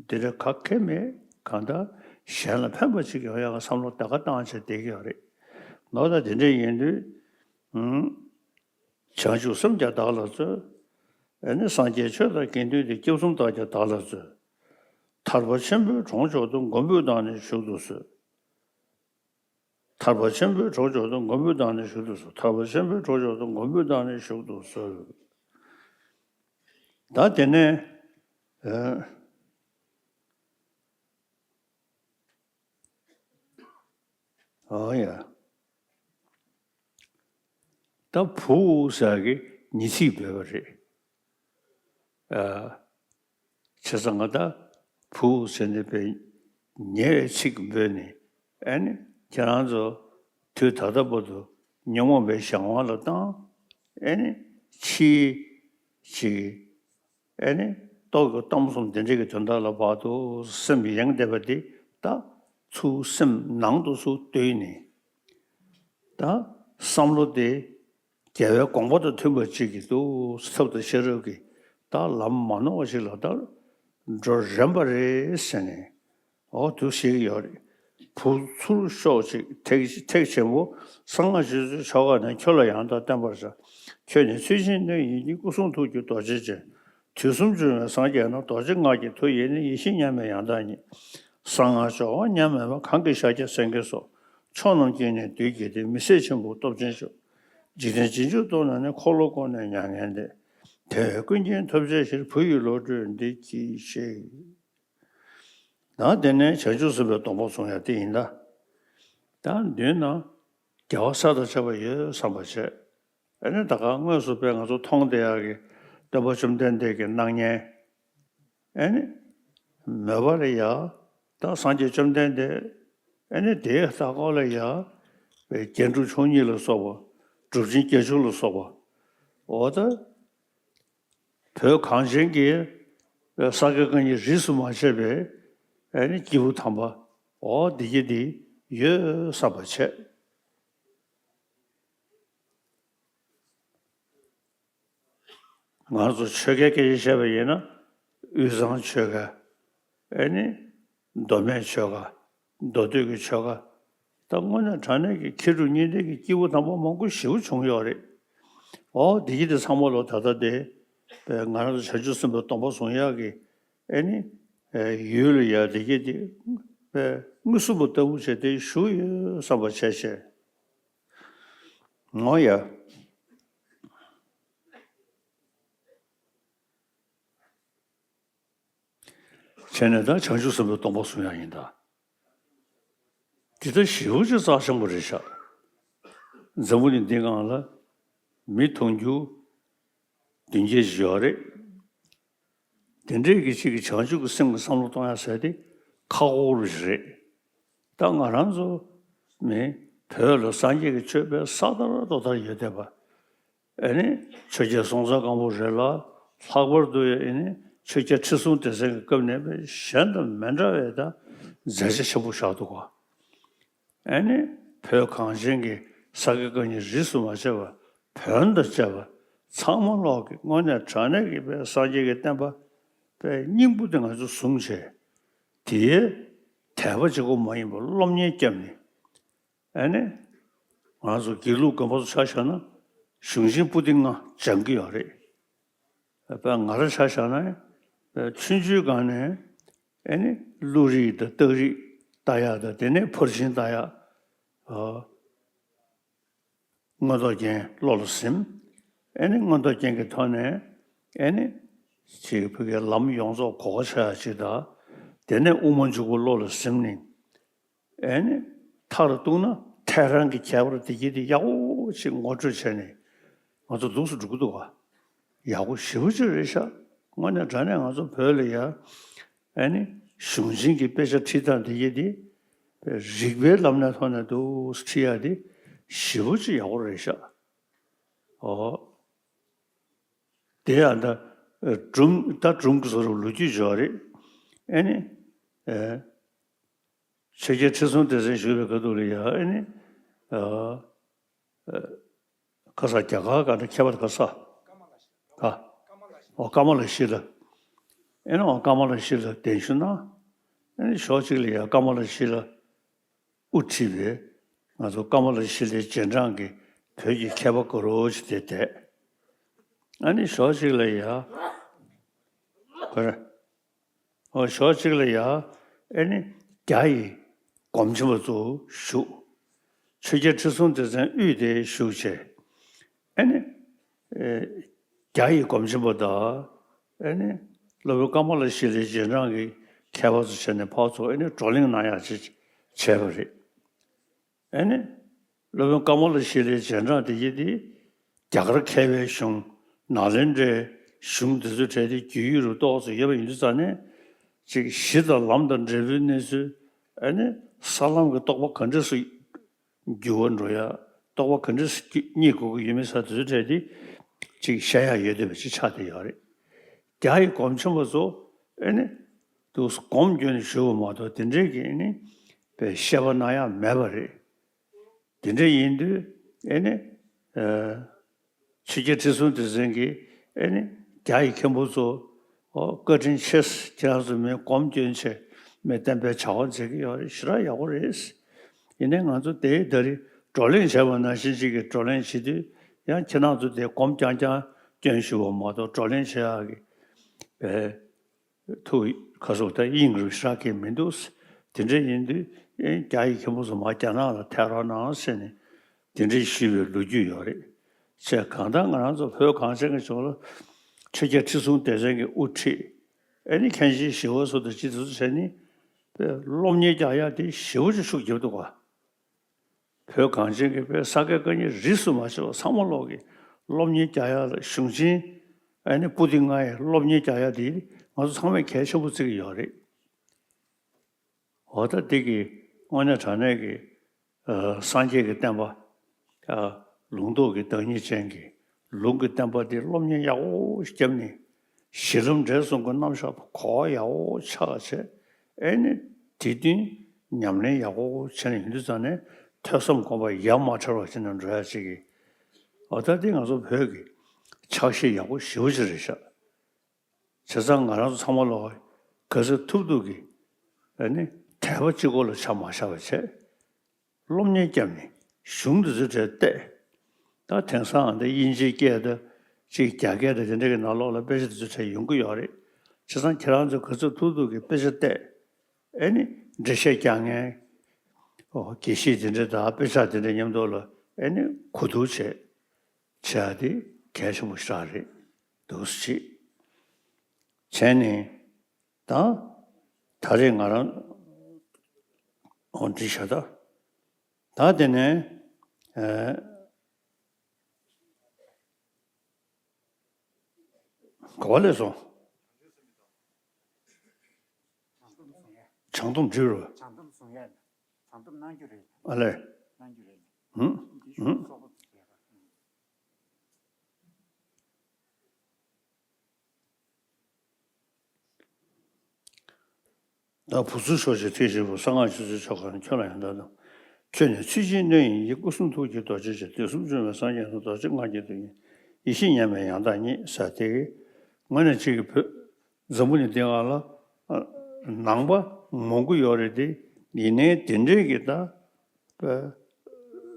དེ་འདྲ་ག་གེ་མེད། གང་ལྟར་གཞན་ལ་ཕན་པ་ཅིག་ཡོང་ཡག་བསམ་བློ་ད་ག་བཏང་བྱས་བསྡད་ཀྱི་ཡོད་རེད། ནོར་ད་དེ་འདྲ་ཡིན་དུས། ཨུམ། བྱང་ཆུབ་སེམས་ཀྱང་བདག་ལ་སྩོལ། ཨ་ནི་སངས་རྒྱས་ཆོས་དང་དགེ་འདུན་ཏེ། སྐྱབས་གསུམ་དག་ཀྱང་བདག་ལ་སྩོལ། ཐར་པ་ཆེན་པོའི་གྲོང་མཆོག་ཏུ། མགོན་པོས་བདག་ནི་བཞུགས་སུ་གསོལ། ཐར་པ་ཆེན་པོའི་གྲོང་མཆོག་ཏུ། མགོན་པོས་བདག་ནི་བཞུགས་སུ་གསོལ། ཐར་པ་ཆེན་པོའི་གྲོང་མཆོག་ཏུ། མགོན་པོས་བདག་ནི་བཞུགས་སུ་གསོལ། ད་དེ་ནས་ཨ། ཨོ་ཡ། ད་བུ་ཟེར་གི་ཉི་ཚིག་འབོད་པ་རེད། ཨ། བྱས་ཙང་ང་ད་བུ་ཟེར་ནས་པའི་ཉེ་བའི་ཚིག་འབོད་ནས། ཨེ་ནི་ཁྱེད་རང་ཚོ་དུས་ད་ལྟ་བར་དུ་ཉོན་མོངས་པའི་གཞན་དབང་ལ་བཏང་། ཨེ་ནི་ཕྱིའི་ཅིག་ཨེ་ནི་ལྟོ་གོས་གཏམ་གསུམ་དེ་འདྲའི་གི་དོན་དག་ལ་བར་དུ་སེམས་ཡེངས་བསྡད་པ་འདི། ད་ཚུར་སེམས་ནང་དུ་ཚུར་བཏོན་ནས། ད་བསམ་བློ་དེ་རྒྱལ་བའི་དགོངས་པ་དང་མཐུན་པ་ཅིག་གི་འདུག་ཐབས་དང་ཤེས་རབ་ཀྱིས་ད་ལམ་མ་ནོར་བ་ཞིག་ལ་ད་འགྲོ་རན་པ་རེད་ཟེར་ནས། འོ་དུ་ཞིག་ཡོད་རེད། བུ་ཚུར་ཤོག་ཅིག་ཐེག་ཐེག་ཆེན་པོ་གསང་སྔགས་རྗེ་བཙུན་ཆོ་ག་ནས་ཁྱོད་ལ་ཡང་དག་བསྟན་པར་བྱ། ཁྱོད་ནི་ཚུལ་ཆེན་སྣོད་ཡིན་གྱི། སྐུ་གསུང་ཐུགས་ཀྱི་རྡོ་རྗེ་ཅན། དུས་གསུམ་འབྱུང་བའི་སངས་རྒྱས་ན། རྡོ་རྗེ་སྔགས་ཀྱི་མཐུ་ཡིས་ནི། ཡེ་ཤེས་མཉམ་མེད་ཡང་དག་ཉིད། གསང་སྔགས་སྦྱོར་བ་མཉམ་མེད་པ། གང་གི་ཤཱཀྱ་སེང་གེ་སོགས། ཕྱོགས་རྣམས་ཀུན་ནས་འདུས་བགྱིས་ཏེ། མི་ཟད་ཆེན་པོའི་སྟོབས་ཅན་མཆོག་འཇིག་རྟེན་རྗེས་འཇུག་ཏུ་ནི། འཁོར་ལོ་བསྐོར་ནས་མྱ་ངན་འདས། དེ་བས་ཀུན་མཁྱེན་ཐོབ་བྱའི་ཕྱིར། བུ་ཡི་བློ་གྲོས་འདི་གྱིས་ཤིག་ད་དེ་ནས་བྱང་ཆུབ་སེམས་དཔའི་སྡོང་པོ་བཟུང་ཡ་དེ་ཡིན་ད། ད་མདུན་ན་རྒྱལ་བ་སྲས་དང་བཅས་པ་ཡོད་བསམ་པ་བྱས། ཨེ་ནི་ད་ག་དངོས་སུ་དཔེ་ང་ཚོ་མཐོང་བསྡད་ཡག་གི་སྟོན་པ་བཅོམ་ལྡན་འདས་ཀྱི་སྣང་བརྙན། ཨེ་ནི་མོས་པ་ལ་ཡ། ད་སངས་རྒྱས་བཅོམ་ལྡན་འདས། ཨེ་ནི་དེའི་ལྟག་ཀོ་ལ་ཡ། རྒྱན་དྲུག་མཆོག་གཉིས་ལ་སོགས་པ། གྲུབ་ཆེན་བརྒྱད་ཅུ་ལ་སོགས་པ། འོ་ད། བོད་གངས་ཅན་གྱི་ས་དགེ་བཀའ་རྙིང་རིས་སུ་མ་ཆད་པའི་ཨེ་ནི་སྐྱེས་བུ་དམ་པ། འོ་འདི་གྱི་འདི་ཡོད་བསམ་པ་བྱས། ང་ཚོ་ཆོས་སྐད་སྐད་ཆ་བཤད་པ་ཡིན་ན། དབུས་གཙང་ཆོལ་ཁ། ཨེ་ནི་མདོ་སྨད་ཆོལ་ཁ། མདོ་སྟོད་ཀྱི་ཆོལ་ཁ། ད་དངོས་གནས་དྲང་གནས་ཀྱི་མཁས་གྲུབ་གཉིས་ལྡན་གྱི་སྐྱེས་བུ་དམ་པ་མང་པོ་ཞེ་པོ་བྱུང་ཡོད་རེད། འོ་འདི་གྱི་དེ་ཚང་མ་ལོ་ད་ལྟ་དེ་པའི་ང་རང་ཚོ་བྱང་ཆུབ་སེམས་དཔའི་སྡོང་པོ་བཟུང་ཡག་གི་ཨེ་ནི་ཡུལ་ལ་ཡ་འདི་གྱི་དེ་པའི་དངོས་སུ་པོ་ལྟ་བུ་བྱས་ཏེ་བཞུགས་ཡོད་བསམ་པ་བྱས་བྱས། འོ་ཡ། བྱས་ནས་ད་བྱང་ཆུབ་སེམས་དཔའི་སྡོང་པོ་བཟུང་ཡག་ཡིན་ད། འདི་ལྟ་ཞེ་པོ་ཅིག་རྩ་ཆེན་པོ་རེད་ཤག་འཛམ་བུ་གླིང་འདི་སྒང་ལ་མི་མཐོང་རྒྱུ་བདུན་བརྒྱད་ཅིག་ཡོད་རེད། དེ་འདྲའི་གི་ཅིག་གི་བྱང་ཆུབ་ཀྱི་སེམས་ཀྱི་བསམ་བློ་གཏོང་ཡག་ཟེར་དེ་ཁག་པོ་རེད། ད་ང་རང་ཚོ་མི་བོད་ལ་སངས་རྒྱས་ཀྱི་ཆོས་དཔེ་ས་དར་རྡོ་དར་ཡོད་བསྡད་པ། ཨེ་ནི་ཆོས་རྒྱལ་སྲོང་བཙན་སྒམ་པོ་རེད་ལ། ལྷག་པར་དུ་ཨེ་ནི་ཆོས་རྒྱལ་ཁྲི་སྲོང་ལྡེ་བཙན་གྱི་སྐབས་ནས་པའི་གཞན་དང་མི་འདྲ་བའི་ད་མཛད་རྗེས་ཆེན་པོ་བཞག་འདུག་ག་ཨེ་ནི་བོད་གངས་ཅན་གྱི་ས་དགེ་བཀའ་རྙིང་རིས་སུ་མ་ཆད་པ་བོན་དང་བཅས་པ་ཚང་མ་ལོག་གི་དངོས་གནས་དྲང་གནས་ཀྱི་པའི་སངས་རྒྱས་ཀྱི་བསྟན་པ་པའི་སྙིང་པོ་དེ་ང་ཚོ་བཟུང་བྱས། དེའི་དད་པ་གཅིག་པོ་མ་ཡིན་པར་སློབ་གཉེར་བརྒྱབ་ནས། ཨ་ནི། ང་ཚོ་དགེ་ལུགས་དགོན་པ་ཚོ་ཆ་བཞག་ན། གཞུང་ཆེན་པོ་ཏི་ལྔ་སྦྱང་གི་ཡོད་རེད། དཔེ་ང་རང་ཆ་བཞག་ན། ཆུང་ཆུང་སྒང་ནས། ཨ་ནི་ཀླུ་རིགས་དང་སྟག་རིགས་ལྟ་ཡག་དང་དེ་ནས་ཕར་ཕྱིན་ལྟ་ཡག་མངོན་རྟོགས་རྒྱན་བློ་ལ་ཟིན། ཨ་ནི་མངོན་རྟོགས་རྒྱན་གྱི་ཐོག་ནས། ཨ་ནི། ཅིག་ཕ་གིའི་ལམ་ཡོངས་རྫོགས་གོ་བ་ཆགས་ཡག་ཅིག་དང་། དེ་ནས་དབུ་མ་འཇུག་པ་བློ་ལ་ཟིན་ནས། ཨེ་ནི། མཐར་གཏུགས་ན་ཐལ་རང་གི་ཁྱད་པར་དེ་གྱིས་དེ་ཡག་པོ་ཞིག་ངོ་སྤྲོད་བྱས་ནས། ང་ཚོ་ལུགས་སུ་འགྲོ་གི་འདུག་ག་ཡག་པོ་ཞེ་པོ་ཅིག་རེད་ཤག་དངོས་གནས་དྲང་གནས་ང་ཚོ་བོད་ལ་ཡ། ཨེ་ནི། གཞུང་ཆེན་གྱི་དཔེ་ཆ་ཁྲིད་སྟངས་དེ་གྱིས་དེ། རིག་པའི་ལམ་སྣ་ཐོག་ནས་འདུག་ཁྲིད་ཡག་དེ། ཞེ་པོ་ཅིག་ཡག་པོ་རེད་ཤག་འོ། དེ་ཡང་ད། སྒྲུང་ད་སྒྲུང་གི་བཟོ་རབས་ལོ་རྒྱུས་ཅིག་ཡོད་རེད། ཨེ་ནི། ཨེ། ཆོས་རྒྱལ་ཁྲི་སྲོང་ལྡེ་བཙན་བཞུགས་པའི་སྐབས་དུས་ལ་ཡ་ཨེ་ནི། ཨ། ཨ། ཁ་ས་རྒྱ་གར་ག་ནས་ཁྱད་པར་ག་ས། ག། ཨོ་ཀ་མ་ལ་ཤི་ལ། ཨེ་ནི་ཨོ་ཀ་མ་ལ་ཤི་ལ་གདན་ཞུ་གནང་། ཨེ་ནི་ཕྱོགས་གཅིག་ལ་ཡ་ཀ་མ་ལ་ཤི་ལ། དབུ་ཁྲིད་པའི་ང་ཚོ་ཀ་མ་ལ་ཤི་ལའི་རྗེས་འབྲང་གི་བོད་ཀྱི་མཁས་པ་དགའ་རབ་ཅིག་དེ་བསྡད། ཨ་ནི་ཕྱོགས་གཅིག་ལ་ཡ། ཁོ་ར། ཨོ་ཕྱོགས་གཅིག་ལ་ཡ། ཨ་ནི་རྒྱ་ཡི་སྒོམ་ཆེན་པ་ཚོ་བཞུགས། ཆོས་རྒྱལ་ཁྲི་སྲོང་ལྡེ་བཙན་དབུས་དེ་བཞུགས་བྱས། ཨ་ནི། ཨེ། རྒྱ་ཡི་སྒོམ་ཆེན་པ་དང་། ཨེ་ནི། སློབ་དཔོན་ཀ་མ་ལ་ཤཱི་ལའི་རྗེས་འབྲང་གི་མཁས་པ་ཚོ་བྱས་ནས་ཕར་ཚུར་ཨེ་ནི་བགྲོ་གླེང་གནང་ཡག་ཅིག་བྱས་པ་རེད། ཨེ་ནི། སློབ་དཔོན་ཀ་མ་ལ་ཤཱི་ལའི་རྗེས་འབྲང་དེ་ཡིན་ཏེ། རྒྱ་གར་མཁས་པའི་གཞུང་། ནཱ་ལེནྡྲའི་གཞུང་དེ་ཚོའི་གྲས་དེ་རྒྱུས་ཡོད་རུ་གཏོགས་ཚོ་ཡོད་པ་ཡིན་དུས་ཙང་ནས། ཅིག་གཞི་དང་ལམ་དང་འབྲས་བུའི་གནས་ཚུལ། ཨེ་ནི། ས་ལམ་གྱི་རྟོགས་པ་ག་འདྲས་སུ་འགྱུར་བ་འགྲོ་ཡ། རྟོགས་པ་ག་འདྲས་སུ་རྙེད་དགོས་ཀྱི་ཡོད་མེད་ས་དེ་ཚོའི་གྲས་དེ། ཅིག་བཤད་ཡ་ཡོད་བསྡད་པ་ཅིག་ཆགས་བསྡད་ཡོད་རེད། རྒྱ་ཡི་སྒོམ་ཆེན་པོ་ཚོ། ཨེ་ནི། དུ་སྒོམ་སྐྱོན་ཞུ་བ་མ་གཏོགས་དེ་འདྲས་ཀྱི་ཨེ་ནི། པའི་བཤད་པ་གནང་ཡ་མེད་པ་རེད། དེ་འདྲ་ཡིན་དུས་ཨེ་ནི། ཨ། ཆོས་རྒྱལ་ཁྲི་སྲོང་ལྡེ་བཙན་གྱིས་ཨེ་ནི། རྒྱ་ཡི་མཁན་པོ་ཚོ། ཨོ། བཀའ་དྲིན་ཆེ། ཁྱེད་རང་ཚོ་མི་སྒོམ་སྐྱོན་ཆེ། མི་བསྟན་པའི་བྱ་བ་མཛད་ཀྱི་ཡོད་རེད། ཞེ་དྲག་ཡག་པོ་རེད། ཡིན་ནའི་ང་ཚོ་དེ་ད་རེས་བགྲོ་གླེང་བྱས་པ་ནང་བཞིན་ཅིག་གི་བགྲོ་གླེང་བྱེད་དུས་ཡང་ཁྱེད་རང་ཚོ་དེ་སྒོམ་རྐྱང་རྐྱང་སྐྱོན་ཞུ་བ་མ་གཏོགས་བགྲོ་གླེང་བྱེད་ཡག་གི། ཨེ། ཐུགས་ཁ་སོགས་ད་དབྱིངས་རུ་ཤར་གྱི་མི་འདུག། དེ་འདྲ་ཡིན་དུས་ཨེ། རྒྱ་ཡི་མཁན་པོ་ཚོ་མར་རྒྱ་ནག་ལ་ཐད་རོགས་གནང་ཟེར་ནས་དེ་འདྲ་ཞུས་པའི་ལོ་རྒྱུས་ཡོད་རེད། བྱས་གང་ལྟར་ང་རང་ཚོ་བོད་གངས་ཅན་གྱི་ལྗོངས་ལ་ཆོས་རྒྱལ་ཁྲི་སྲོང་ལྡེ་བཙན་གྱིས་དབུ་ཁྲིད། ཨེ་ནི་མཁན་ཆེན་ཞི་བ་འཚོ་དང་སྤྱི་དེ་ཚོ་བྱས་ནས་དཔེ་སློབ་གཉེར་རྒྱག་ཡ་དེ་ཞེ་པོ་ཅིག་ཤུགས་རྒྱབ་འདུག་ག། བོད་གངས་ཅན་གྱི་དཔེ་ས་དགེ་བཀའ་རྙིང་རིས་སུ་མ་ཆད་པ་ཚང་མ་ལོག་གི་སློབ་གཉེར་རྒྱག་ཡ་ལ་གཞུང་ཆེན་ཨ་ནི་པོ་ཏི་ལྔ་ཡི་སློབ་གཉེར་རྒྱག་ཡ་དེ་ང་ཚོ་ཚང་མས་གལ་ཆེན་པོ་བརྩི་གི་ཡོད་རེད། འོ་ད་འདི་གི་དངོས་གནས་དྲང་གནས་ཀྱི་ཨ། སངས་རྒྱས་ཀྱི་བསྟན་པ། ཨ། ལུང་རྟོགས་ཀྱི་བདག་ཉིད་ཅན་གྱི་ལུང་གི་བསྟན་པ་འདི་སློབ་གཉེར་ཡག་པོ་ཞིག་བརྒྱབ་ནས། གཞི་ལམ་འབྲས་གསུམ་གྱི་རྣམ་གཞག་གོ་བ་ཡག་པོ་ཆགས་བྱས། ཨེ་ནི། དེ་བསྟུན་ཉམས་ལེན་ཡག་པོ་བྱས་ནས་ཡིན་དུས་ཙང་ནས་ཐོས་བསམ་སྒོམ་པ་ཡ་མ་བྲལ་བ་བྱས་ནས་འགྲོ་ཡ་ཅིག་གི། འོ་ད་འདི་ང་ཚོ་བོད་ཀྱི་ཕྱག་བཞེས་ཡག་པོ་ཞེ་པོ་ཅིག་རེད་ཤག། བྱས་ཙང་ང་རང་ཚོ་ཚང་མ་ལོག་ག་ཚོད་ཐུབ་ཐུབ་ཀྱིས་ཨ་ནི་དད་པ་གཅིག་པོ་ལ་ཆ་མ་བཞག་པ་བྱས། སློབ་གཉེར་བརྒྱབ་ནས་གཞུང་འདི་ཚོའི་གྲས་བལྟས། ད་དེང་སང་འདི་དབྱིན་ཇིའི་སྐད་དང་གཅིག་རྒྱ་སྐད་དང་དེ་འདྲ་གི་ནང་ལོགས་ལ་དཔེ་ཆ་འདི་ཚོའི་གྲས་ཡོང་གི་ཡོད་རེད། བྱས་ཙང་ཁྱེད་རང་ཚོས་ག་ཚོད་ཐུབ་ཐུབ་ཀྱིས་དཔེ་ཆ་བལྟས། ཨེ་ནི་འགྲེལ་བཤད་རྒྱག་མཁན། ཨོ། དགེ་བཤེས་དེ་འདྲ་དང་དཔེ་ཆ་དེ་འདྲ་མཉམ་དུ་ལ་ཨེ་ནི་གོ་བསྡུར་བྱས། བྱས་ཏེ་གལ་ཆེན་པོ་ཞིག་རེད་འདུག་ཅེས་བྱས་ནས། ད་ད་རེས་ང་རང་འོ་འདི་བྱ་ད། ད་དེ་ནས་ཨེ། ག་པར་སླེབས་སོང་། བྱང་སྡོམ་འགྲིག་རོ། བྱང་སྡོམ་བཟུང་ཡ། བྱང་སྡོམ་གནང་རྒྱུ་རེད། ཨ་ལས། གནང་རྒྱུ་རེད། ཧུམ། འདི་ཧུམ། གསོག་པ་བྱས་པ། བདག་བུ་ཚུལ་ཤོག་ཅིག་ཐེག་ཆེན་པོ་གསང་སྔགས་ཆོས་ཚུལ་ཆོ་ག་ནི་ཁྱོད་ལ་ཡང་དག་དང་། ཁྱོད་ནི་ཚུལ་ཆེན་སྣོད་ཡིན་གྱི། སྐུ་གསུང་ཐུགས་ཀྱི་རྡོ་རྗེ་ཆེ། དུས་གསུམ་འབྱུང་བའི་སངས་རྒྱས་སུ། རྡོ་རྗེ་སྔགས་ཀྱི་མདོ་ཡིན། ཡེ་ཤེས་མཉམ་པའི་ཡང་དག་ཉིད། ཟེར་དེ་གི་དངོས་གནས་གཅིག་གི་བོད་འཛམ་བུ་གླིང་འདི་སྒང་ལ་ནང་པ་མང་པོ་ཡོད་རེད་དེ། ཡིན་ནའི་དེ་འདྲའི་གི་ད་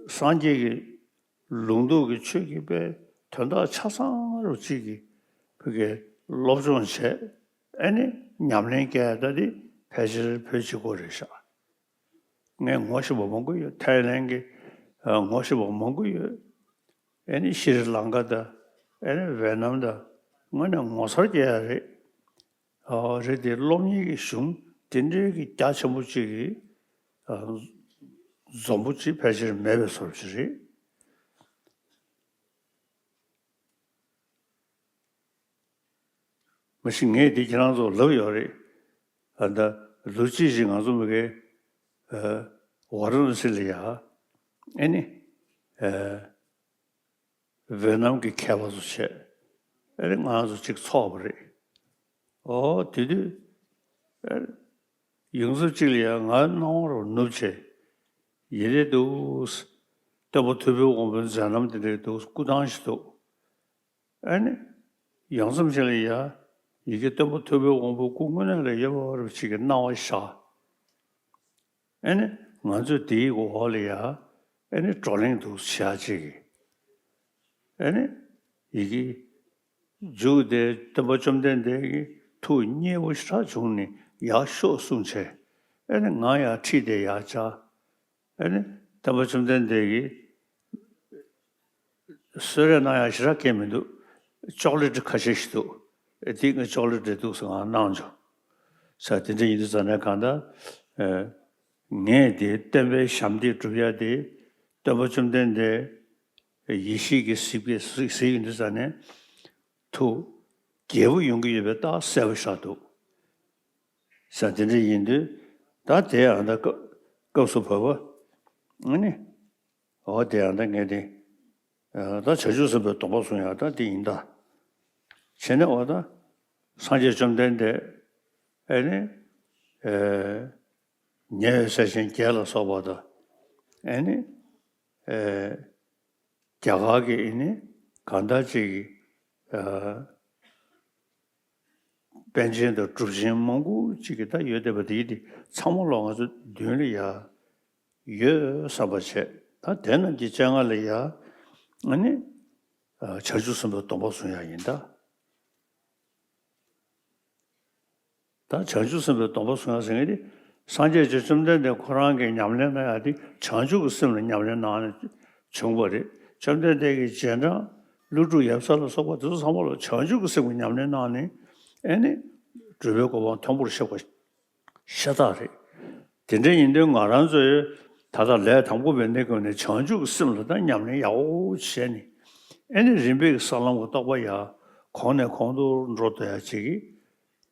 སངས་རྒྱས་ཀྱི་ལུང་རྟོགས་ཀྱི་ཆོས་ཀྱི་དཔེ་དོན་དག་ཆ་ཚང་རུ་གཅིག་གི་བོད་ཀྱི་སློབ་སྦྱོང་བྱས། ཨེ་ནི་ཉམས་ལེན་བསྐྱལ་ད་དེ་ཕལ་ཆེར་བོད་གཅིག་པོ་རེད་ཤག། ངས་ངོ་ཤེས་པ་མང་པོ་ཡོད། ཐའི་ལན་གྱི་ཨ་ངོ་ཤེས་པ་མང་པོ་ཡོད། ཨེ་ནི་ཤྲི་ལང་ཀ་དང་ཨེ་ནི་ཝེ་ནམ་དང་དངོས་གནས་ངོ་མཚར་སྐྱེ་ཡ་རེད། ཨ་རེད་དེ་སློབ་གཉེར་གྱི་གཞུང་དེ་འདྲའི་གི་རྒྱ་ཆེན་པོ་གཅིག་གི་ཨ་འཛོམས་པོ་གཅིག་ཕལ་ཆེར་མེད་པའི་བཟོ་འདྲ་ཅིག་རེད། མ་གཞི་ངས་འདི་ཁྱེད་རང་ཚོར་ལབ་ཡོད་རེད། ཨ་ད་ལོ་གཅིག་ཅིག་ང་ཚོ་མི་གའི་ཨ་ཝ་ར་ཎ་སི་ལ་ཡ་ཨེ་ནི་ཨ་ཝེ་ནམ་གྱི་མཁས་པ་ཚོ་བྱས། ཨེ་ནི་ང་ཚོ་གཅིག་ཚོགས་པ་རེད། ཨོ་དེ་དུས་ཨེ་ཡོངས་འཛིན་གཅིག་ལ་ཡ་ང་སྣང་བ་རུ་ནུབ་བྱས། ཡིན་རེད་འདུག། སྟོན་པ་ཐུབ་པའི་དབང་པོའི་མཛད་རྣམ་དེ་འདྲ་འདུག། སྐུ་ཐང་ཞིག་འདུག། ཨ་ནི། ཡང་སེམས་ཅན་ལ་ཡ། ཡི་གེ་སྟོན་པ་ཐུབ་པའི་དབང་པོ་སྐུ་དངོས་གནས་ལ་ཡོད་པ་རུ་ཅིག་གི་སྣང་བ་ཤར། ཨ་ནི། ང་ཚོས་དེའི་འོག་ལ་ཡ། ཨ་ནི་བགྲོ་གླེང་འདུག་བྱ་ཅིག་གི། ཨ་ནི། ཡི་གེ་མཇུག་དེ་སྟོན་པ་བཅོམ་ལྡན་འདས་ཀྱི་ཐུགས་མཉེས་པོ་ཞེ་དྲག་བྱུང་ནས་ཡར་ཤོག་གསུངས་བྱས། ཨ་ནི་ང་ཡར་ཁྲིད་དེ་ཡར་བཅར། ཨ་ནི་སྟོན་པ་བཅོམ་ལྡན་འདས་ཀྱིས་གསོལ་རས་གནང་ཡག་ཞེ་དྲག་གང་ཡང་མི་འདུག། ཅོག་ལེ་ཊི་ཁ་ཤས་ཤིག་འདུག། ཨ་དེ་ངས་ཅོག་ལེ་ཊི་འདུག་ཟེར་ང་གནང་བྱུང་། ས་དེ་འདྲ་ཡིན་དུས་ཙང་ནས་གང་ལྟར། ཨ་ ངས་དེ་བསྟན་པའི་ཞབས་འདེགས་སྒྲུབ་ཡ་དེ་སྟོན་པ་བཅོམ་ལྡན་འདས་ཡེ་ཤེས་ཀྱི་གཟིགས་པས་གཟིགས་ཡོང་དུས་ཙ་ནས་ཐུགས་དགྱེས་པོ་ཡོང་གི་ཡོད་པའི་རྟགས་གསལ་པོ་ཤར་འདུག་ས། དེ་འདྲ་ཡིན་དུས་ད་དེ་ཡང་ད་སྐབས་སྐབས་སུ་བབས་པ་ཨ་ནི། འོ་དེ་ཡང་ད་ངས་དེ། ད་བྱང་ཆུབ་སེམས་དཔའི་སྡོམ་པ་བཟུང་ཡག་ད་དེ་ཡིན་ད། བྱས་ནས་འོ་ད་སངས་རྒྱས་བཅོམ་ལྡན་འདས་ཨེ་ནི། ཉེ་བའི་སྲས་ཆེན་བརྒྱད་ལ་སོགས་པ་དང་། ཨེ་ནི། རྒྱ་གར་གྱི་ཨེ་ནི་གང་ལྟར་ཅིག་གི། པཎ་ཆེན་དང་གྲུབ་ཆེན་མང་པོ་ཅིག་གི་ད་ཡོད་བསྡད་པ་དེ་ཡིན་ཏེ་ཚང་མ་ལོག་ང་ཚོ་མདུན་ལ་ཡ་ཡོད་བསམ་པ་བྱས། ད་དེ་རྣམས་ཀྱི་སྤྱན་སྔ་ལ་ཡ་ཨ་ནི་བྱང་ཆུབ་སེམས་དཔའི་སྡོམ་པ་བཟུང་ཡག་ཡིན་ད། ད་བྱང་ཆུབ་སེམས་དཔའི་སྡོམ་པ་བཟུང་ཡག་ཟེར་མཁན་དེ་སངས་རྒྱས་ཆོས་བཅོམ་ལྡན་འདས་ཁོ་རང་གིས་ཉམས་ལེན་གནང་ཡག་དེ་བྱང་ཆུབ་ཀྱི་སེམས་ལ་ཉམས་ལེན་གནང་ནས་བྱུང་བ་རེད། བཅོམ་ལྡན་འདས་ཀྱི་རྗེས་འབྲང་ཀླུ་སྒྲུབ་ཡབ་སྲས་ལ་སོགས་པ་དེ་ཚོ་ཚང་མ་ལ་བྱང་ཆུབ་ཀྱི་སེམས་ཀྱི་ཉམས་ལེན་གནང་ནས་ཨེ་ནི་སྒྲུབ་པའི་གོ་འཕང་མཐོན་པོར་གཤེགས་པ་ཤ་སྟག་རེད། དེ་འདྲ་ཡིན་དུས་ང་རང་ཚོས་ད་ལྟ་ལས་དང་པོ་བའི་གནས་སྐབས་ནས་བྱང་ཆུབ་ཀྱི་སེམས་ལ་ད་ཉམས་ལེན་ཡག་པོ་བྱས་ནས་ཨེ་ནི་རིམ་པས་ཀྱི་ས་ལམ་གྱི་རྟོགས་པ་ཡག་གོང་ནས་གོང་དུ་འགྲོ་ཐུབ་ཡག་ཅིག་གི་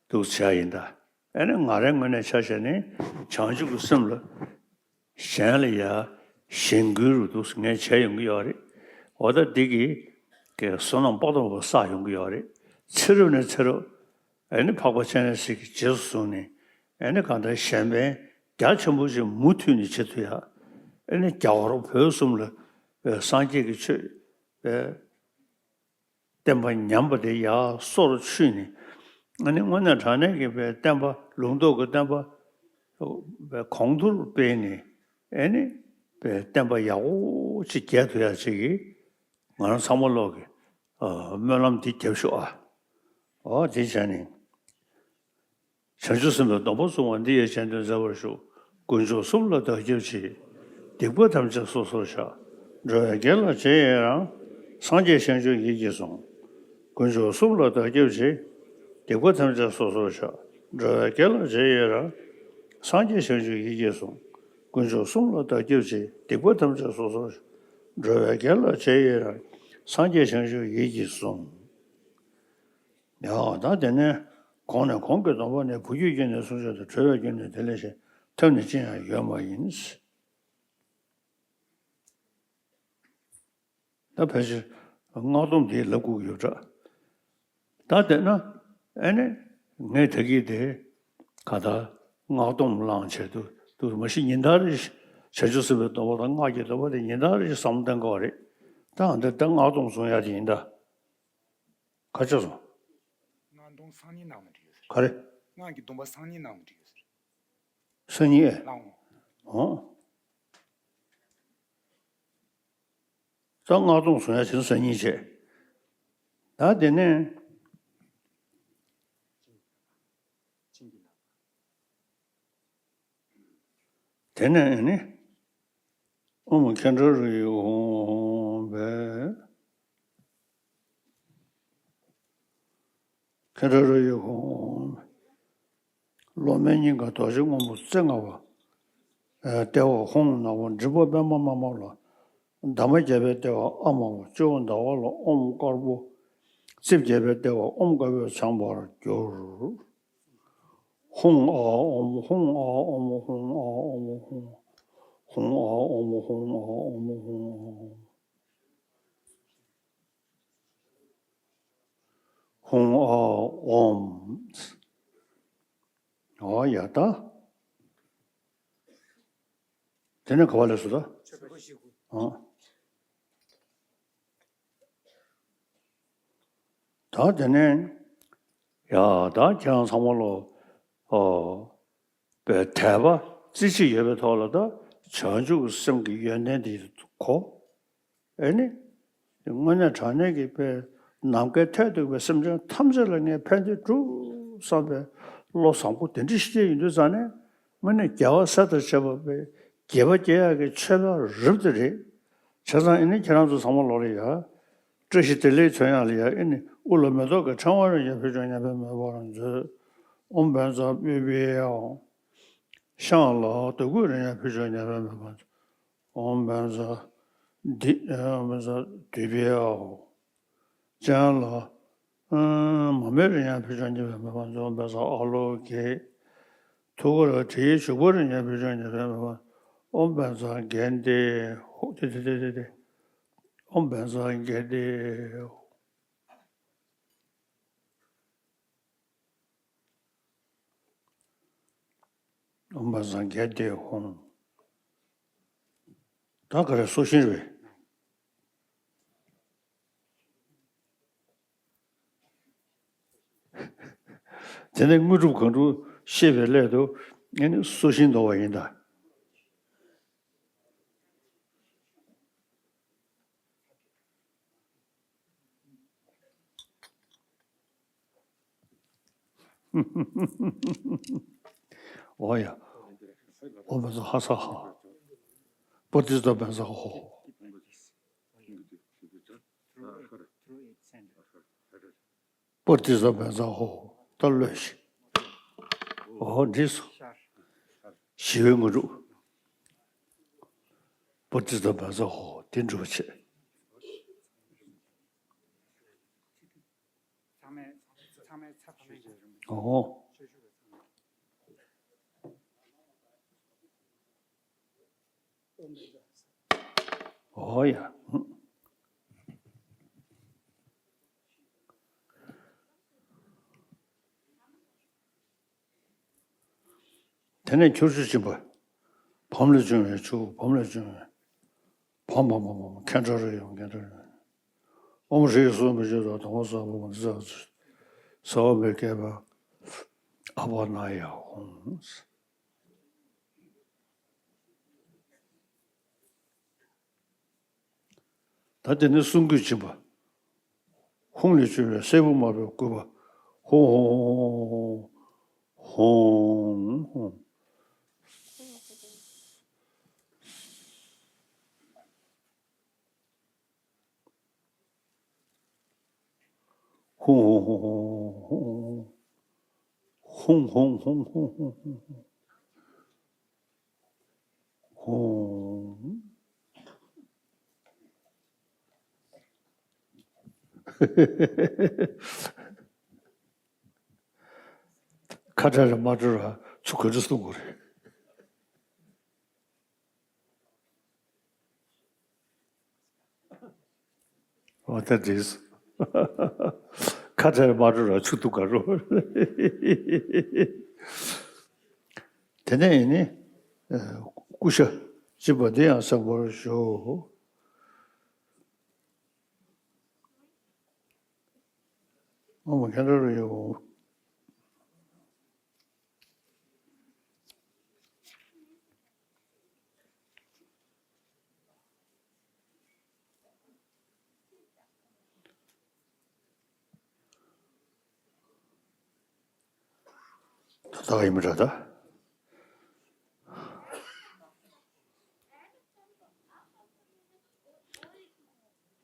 འདུག་བྱས་ཡིན་ད། ཨེ་ནི་ང་རའི་ངོས་ནས་ཆ་བཞག་ནས་བྱང་ཆུབ་ཀྱི་སེམས་ལ་གཞན་ལ་ཡ་གཞན་སྐུལ་རུ་འདུག་ངས་བྱས་ཡོང་གི་ཡོད་རེད། འོ་ད་འདི་གི་གི་བསོད་ནམས་དཔག་ཏུ་མེད་པ་བསགས་ཡོང་གི་ཡོད་རེད། ཚེ་རབས་ནས་ཚེ་རབས་ཨེ་ནི་འཕགས་པ་སྤྱན་རས་གཟིགས་ཀྱི་རྗེས་སུ་བཟུང་ནས་ཨེ་ནི་གང་ལྟར་གཞན་ཕན་རྒྱ་ཆེན་པོ་ཞིག་མུ་མཐུད་ནས་བྱེད་ཐུབ་ཡ། ཨེ་ནི་རྒྱ་གར་བོད་གསུམ་ལ་སངས་རྒྱས་ཀྱི་ཆོས་བསྟན་པ་ཉམས་པ་དེ་ཡར་སོར་ཆུད་ནས་ཨ་ནི་དངོས་གནས་དྲང་གནས་ཀྱི་བསྟན་པ་ལུང་རྟོགས་ཀྱི་བསྟན་པ་གོང་མཐོར་སྤེལ་ནས་ཨ་ནི་བསྟན་པ་ཡག་པོ་ཅིག་རྒྱས་ཐུབ་ཡག་ཅིག་གི་ང་རང་ཚང་མ་ལོག་གི་སྨོན་ལམ་འདི་རྒྱབ་ཤོག་ཨ། འོ་དེ་བྱས་ནས། བྱང་ཆུབ་སེམས་དཔའི་སྡོམ་པ་བཟུང་བ་འདི་ཡི་རྗེས་ཟློས་མཛད་པར་ཞུ། དཀོན་མཆོག་གསུམ་ལ་བདག་སྐྱབས་མཆི། སྡིག་པ་ཐམས་ཅད་སོ་སོར་བཤགས། འགྲོ་བའི་དགེ་ལ་རྗེས་ཡི་རང་། སངས་རྒྱས་བྱང་ཆུབ་ཡིད་ཀྱིས་བཟུང་། དཀོན་མཆོག་གསུམ་ལ་བདག་སྐྱབས་མཆི། སྡིག་པ་ཐམས་ཅད་སོ་སོར་བཤགས། འགྲོ་བའི་དགེ་ལ་རྗེས་ཡི་རང་། སངས་རྒྱས་བྱང་ཆུབ་ཡིད་ཀྱིས་བཟུང་། དཀོན་མཆོག་གསུམ་ལ་བདག་སྐྱབས་མཆི། སྡིག་པ་ཐམས་ཅད་སོ་སོར་བཤགས། འགྲོ་བའི་དགེ་ལ་རྗེས་ཡི་རང་། སངས་རྒྱས་བྱང་ཆུབ་ཡིད་ཀྱིས་བཟུང་། ཡང་ད་དེ་ནས་གོང་ནས་གོང་གི་སྡོམ་པ་ནི། བུ་རྒྱུད་ཀྱི་ནི་སྲུང་ཕྱིར་དང་། གྲོལ་བའི་རྒྱུ་ནི་དེ་ལས་གཞན། ཐབས་ནི་ཅི་ཡང་ཡོད་མ་ཡིན། ད་ཕལ་ཆེར་སྔགས་སྡོམ་དེ་ལབ་དགོས་ཀྱི་ཡོད་འདྲ། ད་དེ་ན་ཨེ་ནི་ངས་ད་གིན་དེ་ག་ད་སྔགས་སྡོམ་བླངས་བྱས་འདུག་འདུག་མ་གཞི་ཉིན་ལྟར་རེ་བྱང་ཆུབ་སེམས་དཔའི་སྡོམ་པ་དང་སྔགས་ཀྱི་སྡོམ་པ་དེ་ཉིན་ལྟར་རེ་བསམ་བློ་གཏོང་དགོས་རེད། ད་འདི་ད་སྔགས་སྡོམ་བཟུང་ཡ་དེ་ཡིན་ད། ག་ཅི་སོང་། སྔགས་སྡོམ་སང་ཉིན་གནང་ན་འགྲིག་ཡོད་ཟེར། ག་རེ། སྔགས་ཀྱི་སྡོམ་པ་སང་ཉིན་གནང་ན་འགྲིག་ཡོད་ཟེར། སང་ཉིན་ཨེ། ལགས་འོང་། ཨོ། ད་སྔགས་སྡོམ་བཟུང་ཡ་བྱས་ན་སང་ཉིན་བྱས། ད་དེ་ནས། དེ་ནས་ནི། ཨོཾ་མཁྱེན་བརྩེ་རོ་ཡིས་ཧཱུྃ་ཧཱུྃ་ཕཊ། མཁྱེན་བརྩེ་རོ་ཡིས་ཧཱུྃ་ཧཱུྃ་ཕཊ། སློབ་མའི་སྙིང་ག་དོ་ཤལ་སྔོན་པོ་རྩེ་ལྔ་པ། ལྟེ་བ་ཧཱུྃ་ནག་པོ་མགྲིན་པ་པདྨ་དམར་པོ་ལ། འདབ་མ་བརྒྱད་པའི་ལྟེ་བ་ཨ་དམར་པོ། སྤྱི་བོ་ཟླ་བ་ལ་ཨོཾ་དཀར་པོ། རྩིབས་བརྒྱད་པའི་ལྟེ་བ་ཨོཾ་དཀར་པོས་བྱང་བར་གྱུར། ཧཱུྃ་ཨཱཿ་ཨོཾ། ཧཱུྃ་ཨཱཿ་ཨོཾ། ཧཱུྃ་ཨཱཿ་ཨོཾ། ཧཱུྃ་ཨཱཿ་ཨོཾ། ཧཱུྃ་ཨཱཿ་ཨོཾ། ཧཱུྃ་ཨཱཿ་ཨོཾ། ཧཱུྃ་ཨཱཿ་ཨོཾ། ཨོ་ཡ་ད། དེ་ནས་ག་པར་སླེབས་སོང་ད། ཨོ། ད་དེ་ནས་ཡ་ད་ཁྱེད་རང་ཚང་མ་ལོ། ཨོ། པའི་དད་པ་རྩེ་གཅིག་ཡོད་པའི་ཐོག་ལ་ད་བྱང་ཆུབ་ཀྱི་སེམས་ཀྱི་ཡོན་ཏན་དེ་གོ། ཨེ་ནི། དངོས་གནས་དྲང་གནས་ཀྱི་དཔེ་ནམ་མཁའི་མཐས་གཏུགས་པའི་སེམས་ཅན་ཐམས་ཅད་ལ་ངས་ཕན་བདེ་སྒྲུབ་བསམ་པའི་བློ་བཟང་པོ་དེ་འདྲ་ཞིག་སྐྱེས་ཡོང་དུས་ཙང་ནས་དངོས་གནས་རྒྱལ་བ་སྲས་དང་བཅས་པ་པའི་དགྱེས་པ་སྐྱེ་ཡག་གི་མཆོད་པ་རབ་དེ་རེད། བྱས་ཙང་ཨེ་ནི་ཁྱེད་རང་ཚོ་ཚང་མ་ལོག་ལ་ཡ། བཀྲ་ཤིས་བདེ་ལེགས་མཚོན་ཡག་ལ་ཡ་ཨེ་ནི་དབུ་ལ་མེ་ཏོག་གི་ཕྲེང་བ་རེ་ཡ་ཕུལ་བྱུང་། སྙན་པའི་མོས་པ་རང་མཛོད། ཨོཾ་བཛྲ་པུཥྤེ་ཡ། ཤངས་ལ་རྡོ་བརྐོས་རིང་ཡང་ཕུལ་ཆོག་ཉན་པས་མི་ཕམ་ཚོགས། ཨོཾ་བཛྲ་དྷི་ཨོཾ་བཛྲ་དྷཱུ་པེ་ཨཱཿཧཱུྃ། སྤྱན་ལ་མར་མེ་རིང་ཡང་ཕུལ་ཆོག་ཉན་པས་མི་ཕམ་ཚོགས། ཨོཾ་བཛྲ་ཨཱ་ལོ་ཀེ། ཐུགས་ཀར་དྲི་ཡི་བྱུག་པ་རིང་ཡང་ཕུལ་ཆོག་ཉན་པས་མི་ཕམ། ཨོཾ་བཛྲ་གྷནྟེ་ཧཱུྃ། ཏེ་ཏེ་ཏེ་ཏེ་ཏེ། ཨོཾ་བཛྲ་གྷནྟེ་ཧཱུྃ། ཨོཾ་བཛྲ་གྷནྟེ་ཧཱུྃ། ད་ག་རེ་སོ་ཤིང་རེད། དེ་ནས་དངོས་གྲུབ་གང་དྲུག་བཤད་པའི་སླད་དུ་ཨེ་ནི་སོ་ཤིང་འདོར་བ་ཡིན་ད། ཨོ་ཡ། ཨོཾ་བཛྲ་ཧ་ས་ཧ། པྲ་ཏཱིཙྪ་བཛྲ་ཧོ། པྲ་ཏཱིཙྪ་བཛྲ་ཧོ། ད་ལོས་ཤིག་ཨོ་འགྲིག་སོང་། ཞི་བའི་དངོས་གྲུབ། པྲ་ཏཱིཙྪ་བཛྲ་ཧོ། དེ་འགྲུབ་བྱེད། ཚང་མས་ཚང་མས་ཚ་ཐམ་མེད་ཀྱི་རིང་པོ། ཨོ། ཨོ་ཡ། དེ་ནས་ཁྱོར་ཆུ་སྦྱིན་པ། བམ་ལས་བྱུང་བའི་ཆུ། བམ་ལས་བྱུང་བའི། བམ་བམ་བམ་བམ་མཁན་སློབ་རེ་ཡོང་མཁན་སློབ་རེ། ཨོཾ་ཧྲཱིཿ་སྭཱ་ཧཱ་མི་ཆོས་དང་དང་པོ་ས་བོ་མ་ཏི་ས་ས་བ་མི་སྐད་པ། ཨ་པ་ན་ཡ་ཧོ། ད་དེ་ནས་གསུང་གི་སྦྱིན་པ། ཧཱུྃ་ལས་བྱུང་བའི་སྲད་བུ་དམར་པོའི་སྐུད་པ། ཧཱུྃ་ཧཱུྃ་ཧཱུྃ་ཧཱུྃ་ཧཱུྃ། ཧཱུྃ་ཧཱུྃ་ཧཱུྃ་ཧཱུྃ་ཧཱུྃ། ཧཱུྃ་ཧཱུྃ་ཧཱུྃ་ཧཱུྃ་ཧཱུྃ་ཧཱུྃ། ཧཱུྃ། ཁ་བྲལ་ར་མ་བྲལ་ར་ཚུར་ག་འདྲ་གསུང་དགོས་རེད། འོ་ད་འགྲིག་སོང་། ཁ་བྲལ་མ་འགྲོ་ར་ཆུ་འཐུང་ག་རོ། དེ་ནས་ཡིན་ནི། ཨ། ཀུ་ཤ་སྦྱིན་པ་འདི་ཡང་བཟང་པོར་ཤོག་ཨོཾ་མཁན་སློབ་རེ་ཡོད། ད་ལྟ་ཡིན་མི་འདྲ་ད།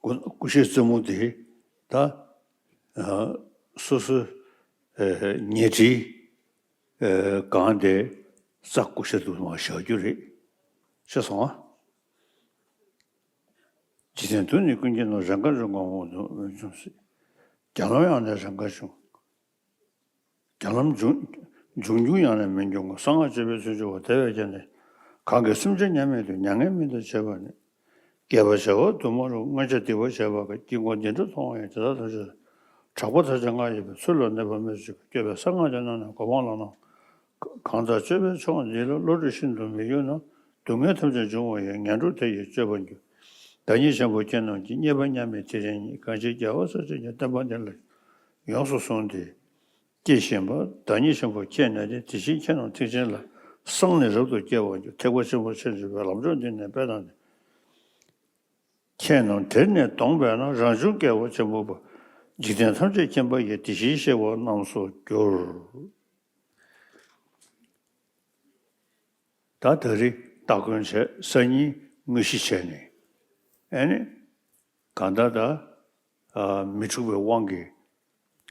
ཀུ་ཀུ་ཤའི་རྩེ་མོ་དེ་ད། ཨ། སོ་སོའི་ཨ་ཉལ་ཁྲིའི་ཨ་སྒང་དེ་རྩྭ་ཀུ་ཤ་དུ་མ་བཞག་རྒྱུ་རེད། ཤེས་སོང་ཨ། འཇིག་རྟེན་དུ་ནི་ཀུན་ཁྱེར་ནོ། རང་གར་འབྱུང་ཁམས་དབང་དུ་མི་འབྱུང་སྲིད། རྒྱ་ལམ་ཡང་ནི་རང་གར་འབྱུང་། རྒྱ་ལམ་འབྱུང་། འབྱུང་འགྱུར་ཡང་ནི་མི་འབྱུང་ངོ་། གསང་སྔགས་སྤྱོད་པའི་ཚུལ་འཆོས་པ། དེ་བས་ཀྱང་ནི། གང་གིས་སེམས་ཅན་མཉམ་མེད་དུ། མྱ་ངན་མེད་དུ་བྱེད་པ་ནི། བསྐལ་པ་བྱེ་བ་དུ་མར་རོལ། མངོན་ཤེས་སྡིག་པ་བྱས་པ་གིས། དཀྱིལ་འཁོར་འདི་འདྲ་མཐོང་བ་ཡི། དེ་དག་ཐམས་ཅད་དགྲ་པོ་ཐམས་ཅད་ང་ཡིན་པས། ཚུར་ལ་གནོད་པ་མི་བྱེད་པར། སྐྱོབ་པའི་གསང་སྔགས་ཀྱི་ནང་ནས་གོ་འཕང་ལགས་ན། གང་དག་སྤྱོད་པས་མཆོག་འདི་ལ། བློ་གྲོས་ཤིན་ཏུ་མི་གཡོ་ན། སྡུག་བསྔལ་ཐམས་ཅད་འབྱུང་བ་ཡི། ངན་འགྲོ་དེ་ཡི་སྤྱོད་པར་འགྱུར། བདག་ཉིད་ཆེན་པོ་ཁྱེད་རྣམས་ཀྱིས། རྙེད་པ་མཉམ་མེད་དེ་བཞིན་ཉིད། གང་ཕྱིར་རྒྱལ་བ་སྲས་བཅས་ཀྱི། བསྟན་པ་འདི་ལ་ཡོངས་སུ་བཟུང་སྟེ། སྐྱེས་བཞིན་པ། བདག་ཉིད་ཆེན་པོ་ཁྱེད་ནི་ཏེ། དེ་ཕྱིར་ཁྱེད་རྣམས་ཐེག་ཆེན་ལ། སངས་ནས་རབ་ཏུ་སྐྱེ་བར་འགྱུར། ཐེག་པ་ཆེན་པོ་ཕྱིར་འབྱོན་པའི། ལམ་མཆོག་འདི་ནི་དཔེ་དང་ལྡན། ཁྱེད་རྣམས་དེར་ནི་དོང་པས་ན། རང་བྱུང་སྐྱེ་བོ་ཆེན་པོ་པོ། འཇིག་རྟེན་ཐམས་ཅད་མཁྱེན་པ་ཡིས། དེ་བཞིན་གཤེགས་པ་རྣམས་སུ་འགྱུར། ད་ད་རེས་སྟ་གོན་བྱས། སང་ཉིན་དངོས་གཞི་བྱས་ནས། ཨེ་ནི། གང་ལྟར་ད། ཨ། མི་འཁྲུགས་པའི་དབང་གིས།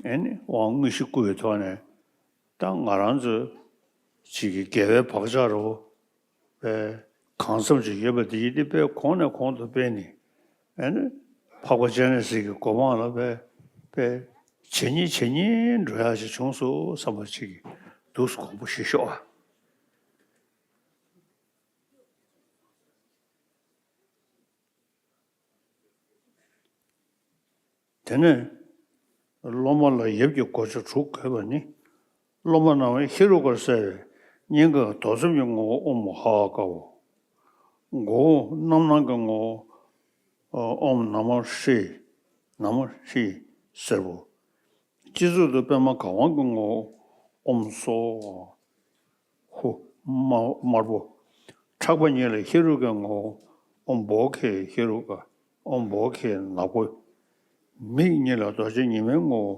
ཨེ་ནི་དབང་དངོས་གཞི་བསྐུར་བའི་ཐོག་ནས། ད་ང་རང་ཚོའི་ ཅིག་གི་དགེ་བའི་བག་ཆགས་རོ། པའི་གང་འཚམ་ཅིག་ཡོད་པ་དེ་ཡིན་ཏེ། པའི་གོང་ནས་གོང་དུ་སྤེལ་ནས། ཨེ་ནི་འཕགས་པ་སྤྱན་རས་གཟིགས་ཀྱི་གོ་འཕང་ལ་པའི་པའི་ཇེ་ཉེ་ཇེ་ཉེ་འགྲོ་ཡག་ཅིག་བྱུང་སོང་བསམ་པ་ཅིག་གིས་འདུག་སེ་དགོངས་པ་བཞེས་ཤོག་ཨ། དེ་ནས་སློབ་མ་ལ་ཡབ་ཀྱི་གོ་ཆ་དྲུག་བགོས་པ་ནི། སློབ་མ་རྣམས་ཧེ་རུ་ཀར་གསལ་བའི་སྙིང་ག་རྡོར་སེམས་ཀྱི་ངོ་བོ་ཨོཾ་ཧ་ཀ་བོ། མགོ་བོ་རྣམ་སྣང་གི་ངོ་བོ་ཨོཾ་ན་མ་ཧྲཱིཿ། ན་མ་ཧྲཱིཿ་སེར་པོ། སྤྱི་གཙུག་ཏུ་པདྨ་གར་དབང་གི་ངོ་བོ་ཨོཾ་སྭཱ་ཧཱུྃ་དམར་པོ། ཕྲག་པ་གཉིས་ལ་ཧེ་རུ་ཀའི་ངོ་བོ་ཨོཾ་བོ་དྷེ་ཧེ་རུ་ཀ། ཨོཾ་བོ་དྷེ་ནག་པོ། མིག་གཉིས་ལ་རྡོ་རྗེ་ཉི་མའི་ངོ་བོ་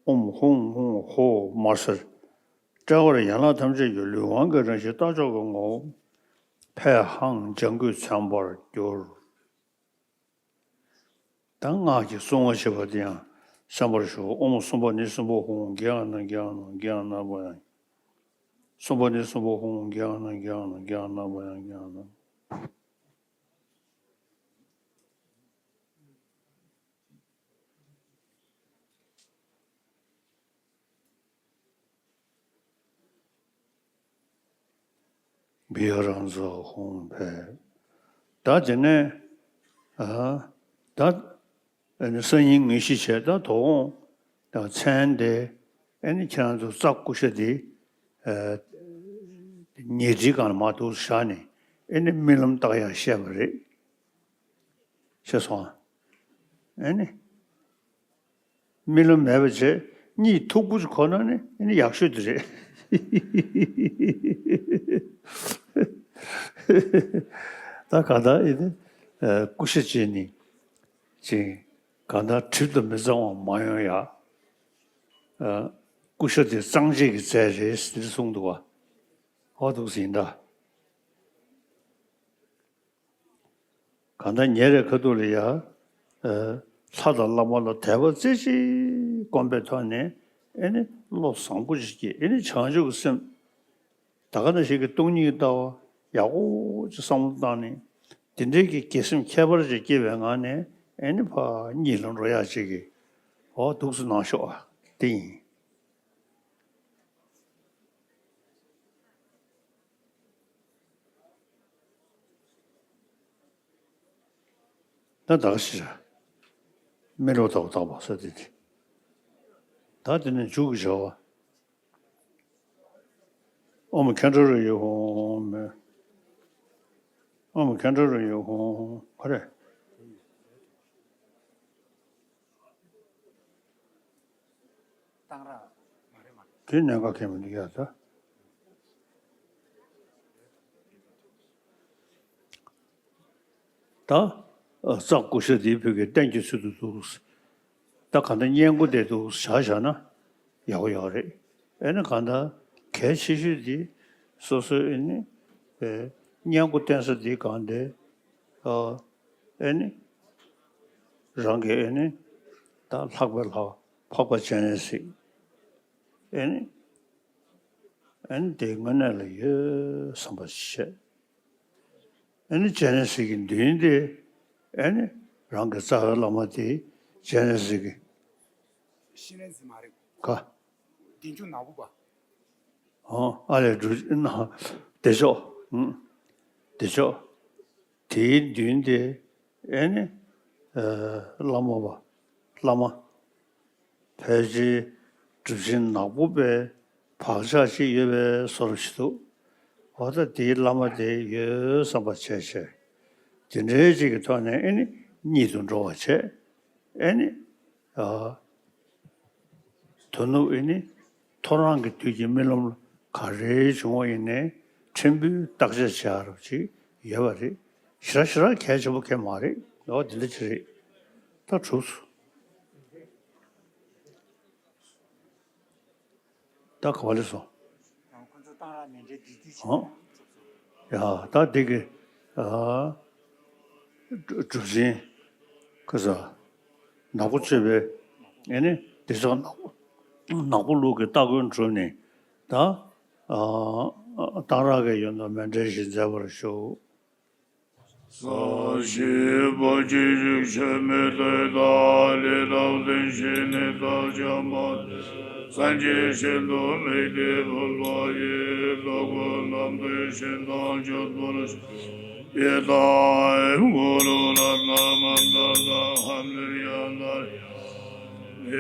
ཨོཾ་ཧཱུྃ་ཧཱུྃ་ཧོཿ་དམར་སེར། དཔྲལ་བར་ཡན་ལག་ཐམས་ཅད་ཀྱི་ལུས་དབང་གི་རང་བཞིན་རྟ་མཆོག་གི་ངོ་བོ་ཕས་ཧང་ལྗང་གུས་མཚན་པར་གྱུར། ད་སྔགས་ཀྱི་གསུང་བ་ཞེས་པ་དེ་ཡང་གསན་པར་ཞུ། ཨོཾ་སུམྦྷ་ནི་སུམྦྷ་ཧཱུྃ་གྱ་ན་གྱ་ན་གྱ་ན་བྷ་ཡ། སུམྦྷ་ནི་སུམྦྷ་ཧཱུྃ་གྱ་ན་གྱ་ན་གྱ་ན་བྷ་ཡ་གྱ་ན། བི་ཧ་རང་ཚོ་ཧོང་ཕེབས། ད་དེ་ནས་ཨ་ད་ཨ་ནི་སང་ཉིན་ངེས་ཤེས་བྱས། ད་དོ་དགོང་དང་མཚན་དེ་ཨ་ནི་ཁྱེད་རང་ཚོ་རྩྭ་ཀུ་ཤ་དེ་ཨ་ཉལ་ཁྲིའི་སྒང་ལ་མར་འདུག་བཞག་ནས། ཨ་ནི་རྨི་ལམ་བཏགས་ཡག་བཤད་པ་རེད། ཤེས་སོང་ཨ། ཨ་ནི། རྨི་ལམ་མེད་པ་བྱས། གཉིད་མཐུག་པོ་ཅིག་ཁུག་ན་ནི་ཨ་ནི་ཡག་ཤོས་དེ་རེད། ད་གང་ལྟར་ཨེ་ནི་ཀུ་ཤ་བྱས་ནི་ཅིག་གང་ལྟར་གྲིབ་དང་མི་གཙང་བ་མ་ཡོང་ཡག་ཀུ་ཤ་དེ་གཙང་བྱེད་ཀྱི་རྫས་རེད་ཟེར་གསུངས་འདུག་བ། ཧོ་འདུག་ཟིན་ད། གང་ལྟར་ཉེ་རེ་ཁ་ཐུག་ལ་ཡ། ལྷ་དང་བླ་མ་ལ་དད་པ་རྩེ་གཅིག་སྒོམ་པའི་ཐོག་ནས་ཨེ་ནི་བློ་བཟང་པོ་ཞིག་སྐྱེས། ཨེ་ནི་བྱང་ཆུབ་ཀྱི་སེམས། ད་ག་ནང་བཞིན་གྱི་སྟོང་ཉིད་ཀྱི་ལྟ་བ་ཡག་པོ་ཅིག་བསམ་བློ་བཏང་ནས། དེ་འདྲའི་གི་དགེ་སེམས་ཁྱད་པར་ཅིག་སྐྱེས་པའི་ངང་ནས་ཨེ་ནི་ཕར་གཉིད་ལ་འགྲོ་ཡག་ཅིག་གི་འོ་འདུག་སེ་གནང་ཤོག་ཨ། དེ་ཡིན། ད་ད་ག་ཞིག་ར། མི་རོ་ཏག་ཏག་པ་ས་དེ་དེ། ད་དེ་ནས་མཇུག་གི་བྱ་བ། ཨོཾ་མཁྱེན་གྲོལ་རོ་ཡེ་ཧོ་མེ། ཨོཾ་མཁྱེན་གྲོལ་རོ་ཡེ་ཧོ་ག་རེ། གཏང་རག་མ་རེད་མ་རེད། དེ་གནད་འགག་གལ་མི་འདུག་ཡ་ད། ད་རྩྭ་ཀུ་ཤ་འདིའི་བུ་གའི་རྟེན་གྱི་ཚུལ་དུ་འདུག་ད་གང་ལྟར་བསྙེན་བཀུར་དེ་འདུག་བྱ་བཞག་ན་ཡག་པོ་ཡོད་རེད། ཨེ་ནི་གང་ལྟར་གལ་ཆེ་ཤོས་འདི་སོ་སོའི་ཨེ་ནི་བསྙེན་བཀུར་བསྟེན་ས་འདི་གང་དེ། ཨེ་ནི་རང་གི་ཨེ་ནི་ད་ལྷག་པའི་ལྷ་འཕགས་པ་སྤྱན་རས་གཟིགས། ཨེ་ནི་ཨེ་ནི་དེ་དངོས་གནས་ལ་ཡོད་བསམ་པ་བྱས། ཨེ་ནི་སྤྱན་རས་གཟིགས་ཀྱི་མདུན་དེ་ཨེ་ནི་རང་གི་རྩ་བའི་བླ་མ་དེ་སྤྱན་རས་གཟིགས་ཀྱི་སྤྱན་རས་གཟིགས་མ་རེད། ག་སྡིག་མཆོག་ནག་པོ་པ། ཨ་ལས་འགྲུབ་ན་བདེ་མཆོག་ཨུ། བདེ་མཆོག་དེའི་མདུན་དེ་ཨེ་ནི་བླ་མ་པ་བླ་མ་ཕལ་ཆེར་གྲུབ་ཆེན་ནག་པོ་པའི་བག་ཆགས་ཤིག་ཡོད་པའི་བཟོ་འདྲ་ཞིག་འདུག་འོ་ད་དེའི་བླ་མ་དེ་ཡོད་བསམ་པ་བྱས་བྱས། དེ་འདྲའི་ཅིག་གི་ཐོག་ནས་ཨེ་ནི་གཉིད་དུ་འགྲོ་བ་བྱས། ཨེ་ནི། ཨ། དོ་ནུབ་ཨེ་ནི། ཐོ་རངས་ཀྱི་དུས་ཀྱི་རྨི་ལམ་ག་རེ་བྱུང་བ་ཡིན་ནའི་ཕྲན་བུ་བརྟག་དཔྱད་བྱེད་ཡག་རོགས་ཅིག་ཡོད་པ་རེད། ཞེ་དྲག་ཞེ་དྲག་གལ་ཆེན་པོ་གང་ཡང་མ་རེད། འོ་དེ་འདྲ་ཅིག་རེད། ད་གྲུབ་སོང་། ད་ག་བ་ལས་སོང་། ཡང་ཁོ་ཚོ་གཏང་རག་མེ་འདྲའི་བདུད་བདུད་ཅིག་ཨོ། ཡ་ད་འདི་གི་ཨ་གྲུབ་ཆེན་ཁ་ས་ནག་པོ་གཙོས་པའི་ཨེ་ནི་བདེ་མཆོག་ནག་པོ་ནག་པོ་ལུགས་ཀྱི་སྟ་གོན་གྲུབ་ནས་ ད་ཨ་གཏང་རག་གི་ཡོན་དུ་མཎྜལ་ཞིག་མཛད་པར་ཞུ། ས་གཞི་པོ་ཅི་ཞིག་ཆོས་མེད་དུ་དག་ལས་དག་དེ་བཞིན་ནི་བདག་ཀྱང་མ་སངས་རྒྱས་ཤིན་ཏུ་མིག་ཏུ་ཕུལ་བ་ཡི་ལོ་གོ་རྣམས་དེ་བཞིན་དང་མཆོད་པར་ཡི་དྭགས་གུ་རུ་རཏྣ་མནྟ་དང་ཧ་ནིར་ཡ་ན་ཡ་ནི་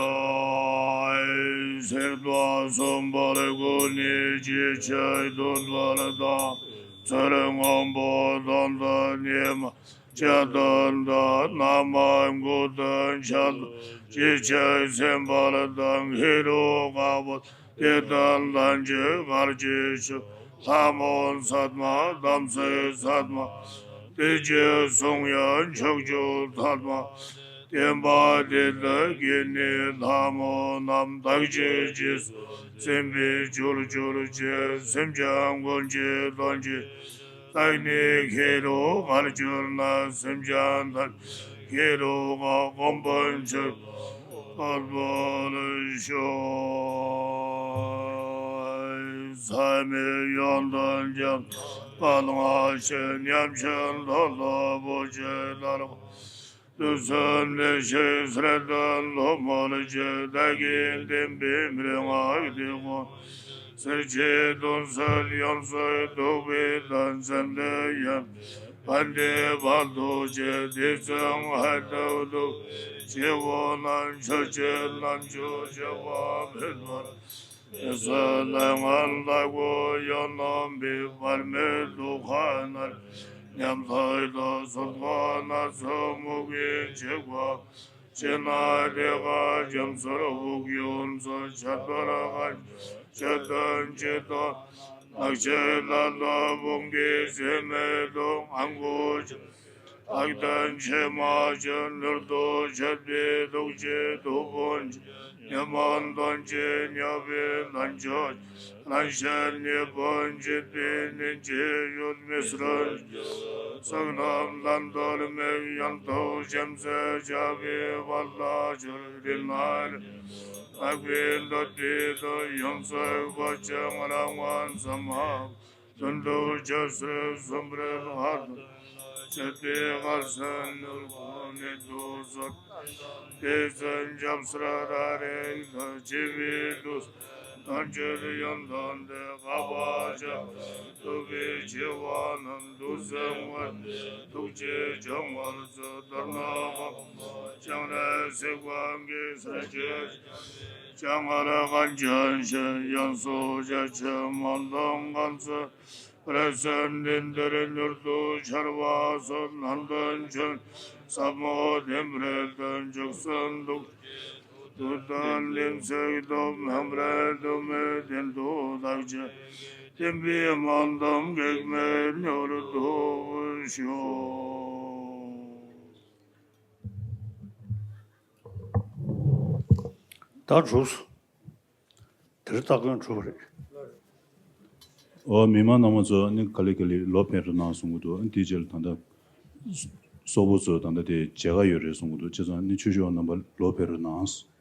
ཨའི་ཟེར་ཏོ། གསུམ་པར་གོ་ནི་ཅི་ཆོས་འདོད་པར་དང་ཚུར་མངོན་པོ་དང་དུ་ཉི་མ་བརྒྱ་དང་དུ་ན་མ་དགུ་དང་ཕྱག་དང་ཅི་ཆོས་སེམས་དཔའ་དང་ཧེ་རུ་ཀ་པ་དེ་དང་ལྷན་ཅིག་གར་གྱིས་ཆོས་ལྷ་མོ་སཱདྨ་དམ་ཚིག་སཱདྨ་དེ་ཅི་གསུང་ཡང་ཕྱོགས་བཅུ་ཐ་མ་བསྟན་པ་དེ་དག་གི་ནི་ལྷ་མོ་རྣམས་བདག་གི་རྗེས་སུ་འཛིན་པའི་རྒྱུར་གྱུར་ཅིག་སེམས་ཅན་ཀུན་གྱི་དོན་བྱེད་བདག་ནི་ཧེ་རུ་ཀར་གྱུར་ན། སེམས་ཅན་ཐམས་ཅད་ཧེ་རུ་ཀ་གོ་འཕང་མཆོག་ཐོབ་པར་ཤོག། ཚད་མེད་ཡོན་ཏན་རྒྱ་མཚོ་དཔལ་མངའ་ཞིང་ཉམས་ཆེན་ཐོབ་ལ་བོད་ཀྱི་ལྷར་བཀོད། དུས་གསུམ་བདེ་གཤེགས་སྲས་དང་ཐོག་མར་བཅས། བདག་གིས་བསྟན་པའི་མན་ངག་འདི་ཀུན། སེལ་བྱེད་དོན་གསལ་ཡོངས་སུ་རྟོགས་པའི་བདག །ཙནྡན་དབྱངས་ཅན་པཎྜི་ཏ་ཐུགས་རྗེ། དེ་ཙམ་ཧ་ཏུ་ཐུགས་རྗེ་ཆེ་བ་ན། མཆོད་བྱའི་རྣལ་འབྱོར་བྱ་བ་མེད་པར། དེ་ཚེ་ལས་ངན་ལྟ་བུ་ཡང་རྣམ་པའི། བར་མེད་དུག་ཁ་ནད་ཉམ་ཐག་དང་གསོད་པ་ན་ཚ་མུ་གེ་འཇིགས་པ་ཅི་ན་དེ་ཀ་རྒྱ་མཚོར་དབུགས་དབྱུང་ཚུལ། ཁྱད་པར་དཀའ་ངལ་ཆོས་ཐམས་ཅད་དང་། ནགས་ཚལ་ལ་དྭགས་བོང་བུའི་རྩེ་མོ་དང་། ཨ་མགོ་ཅན་དག་དང་ཕྱེ་མ་ཅན་མྱུར་དུ་མཆོད་པའི་ཐུགས་རྗེས་སྡུག་ཀུན་ཉོན་མོངས་དོན་བྱེད་ཉེ་བའི་ལྷ་མཆོག་རང་ཤར་ཉེ་དཔོན་བྱེད་པའི་ནན་གྱི་ཡུལ་མི་སྲུན་སོགས་རྣམས་ལ་མདོར་དམིགས་ཡང་དག་ཅུང་ཟད་བྱ་བའི་བར་ལ་སྦྱོར་རིམ་ནར་ནག་པོའི་འདོད་པའི་དོན་ཡོངས་རྫོགས་པ་ཅན་རང་དབང་ཙམ་མ། དོན་དུ་སྐྱབས་སུ་སོན་པའི་ཧ་ཏུ་ན་སྤྱད་པའི་དཀའ་སེལ་མྱུར་དགོངས་ནི་དུ་གསོལ། དེ་ཚེ་སྐྱབས་སུ་ད་རེས་ལྟ། བྱིས་པའི་དུས་སུ་དོན་བྱེད་ཡོན་ཏན་དེ། དགག་པ་བྱ་བ་ཐུབ་པའི་ཆེ་བ་རྣམས། དུས་གསུམ་དབུས་ཐུགས་རྗེས་སྐྱོང་བར་མཛོད། མདོར་ན་དབང་པོ་སྤྱན་རས་གཟིགས་དབང་གིས་སེལ་བྱེད། སྤྱན་སྔར་གངས་ཅན་ཞིང་ཡོངས་སུ་རྒྱ་ཆེ་མ་དང་གང་ཚེ་བར་གསུམ་འདི་འདིར་མྱུར་དུ་འཆར་བ་སོགས། ནང་དོན་ཆེན་ཟབ་མོ་བདེན་པར་སྟོན། མཇུག་གསུམ་ཐུགས་རྗེའི་མཐུ་དང་ལྡན་ཚིག་ཏུ། མངོན་པར་གདོད་མའི་དོན་དུ་བདག་ཅག་བསྟན་པའི་སྨོན་ལམ་གེགས་མེད་མྱུར་ཐོབ་ཤོག། ད་གྲུབ་སོང་། དེར་སྟ་གོན་གྲུབ་པ་རེད། ཨོ། མི་མང་རྣམ་པ་ཚོ་ནི་ག་ལེ་ག་ལེ་ལོ་ཕེབས་རོགས་གནང་གསུང་གི་འདུག་དེའི་རྗེས་ལ་ད་ལྟ་སོག་པོ་ཚོ་ད་ལྟ་དེ་མཇལ་ཁ་ཡོད་རེད་གསུང་གི་འདུག་བྱས་ཙང་ནི་ཆོས་ཞུ་བ་རྣམ་པ་ལོ་ཕེབས་རོགས་གནང་།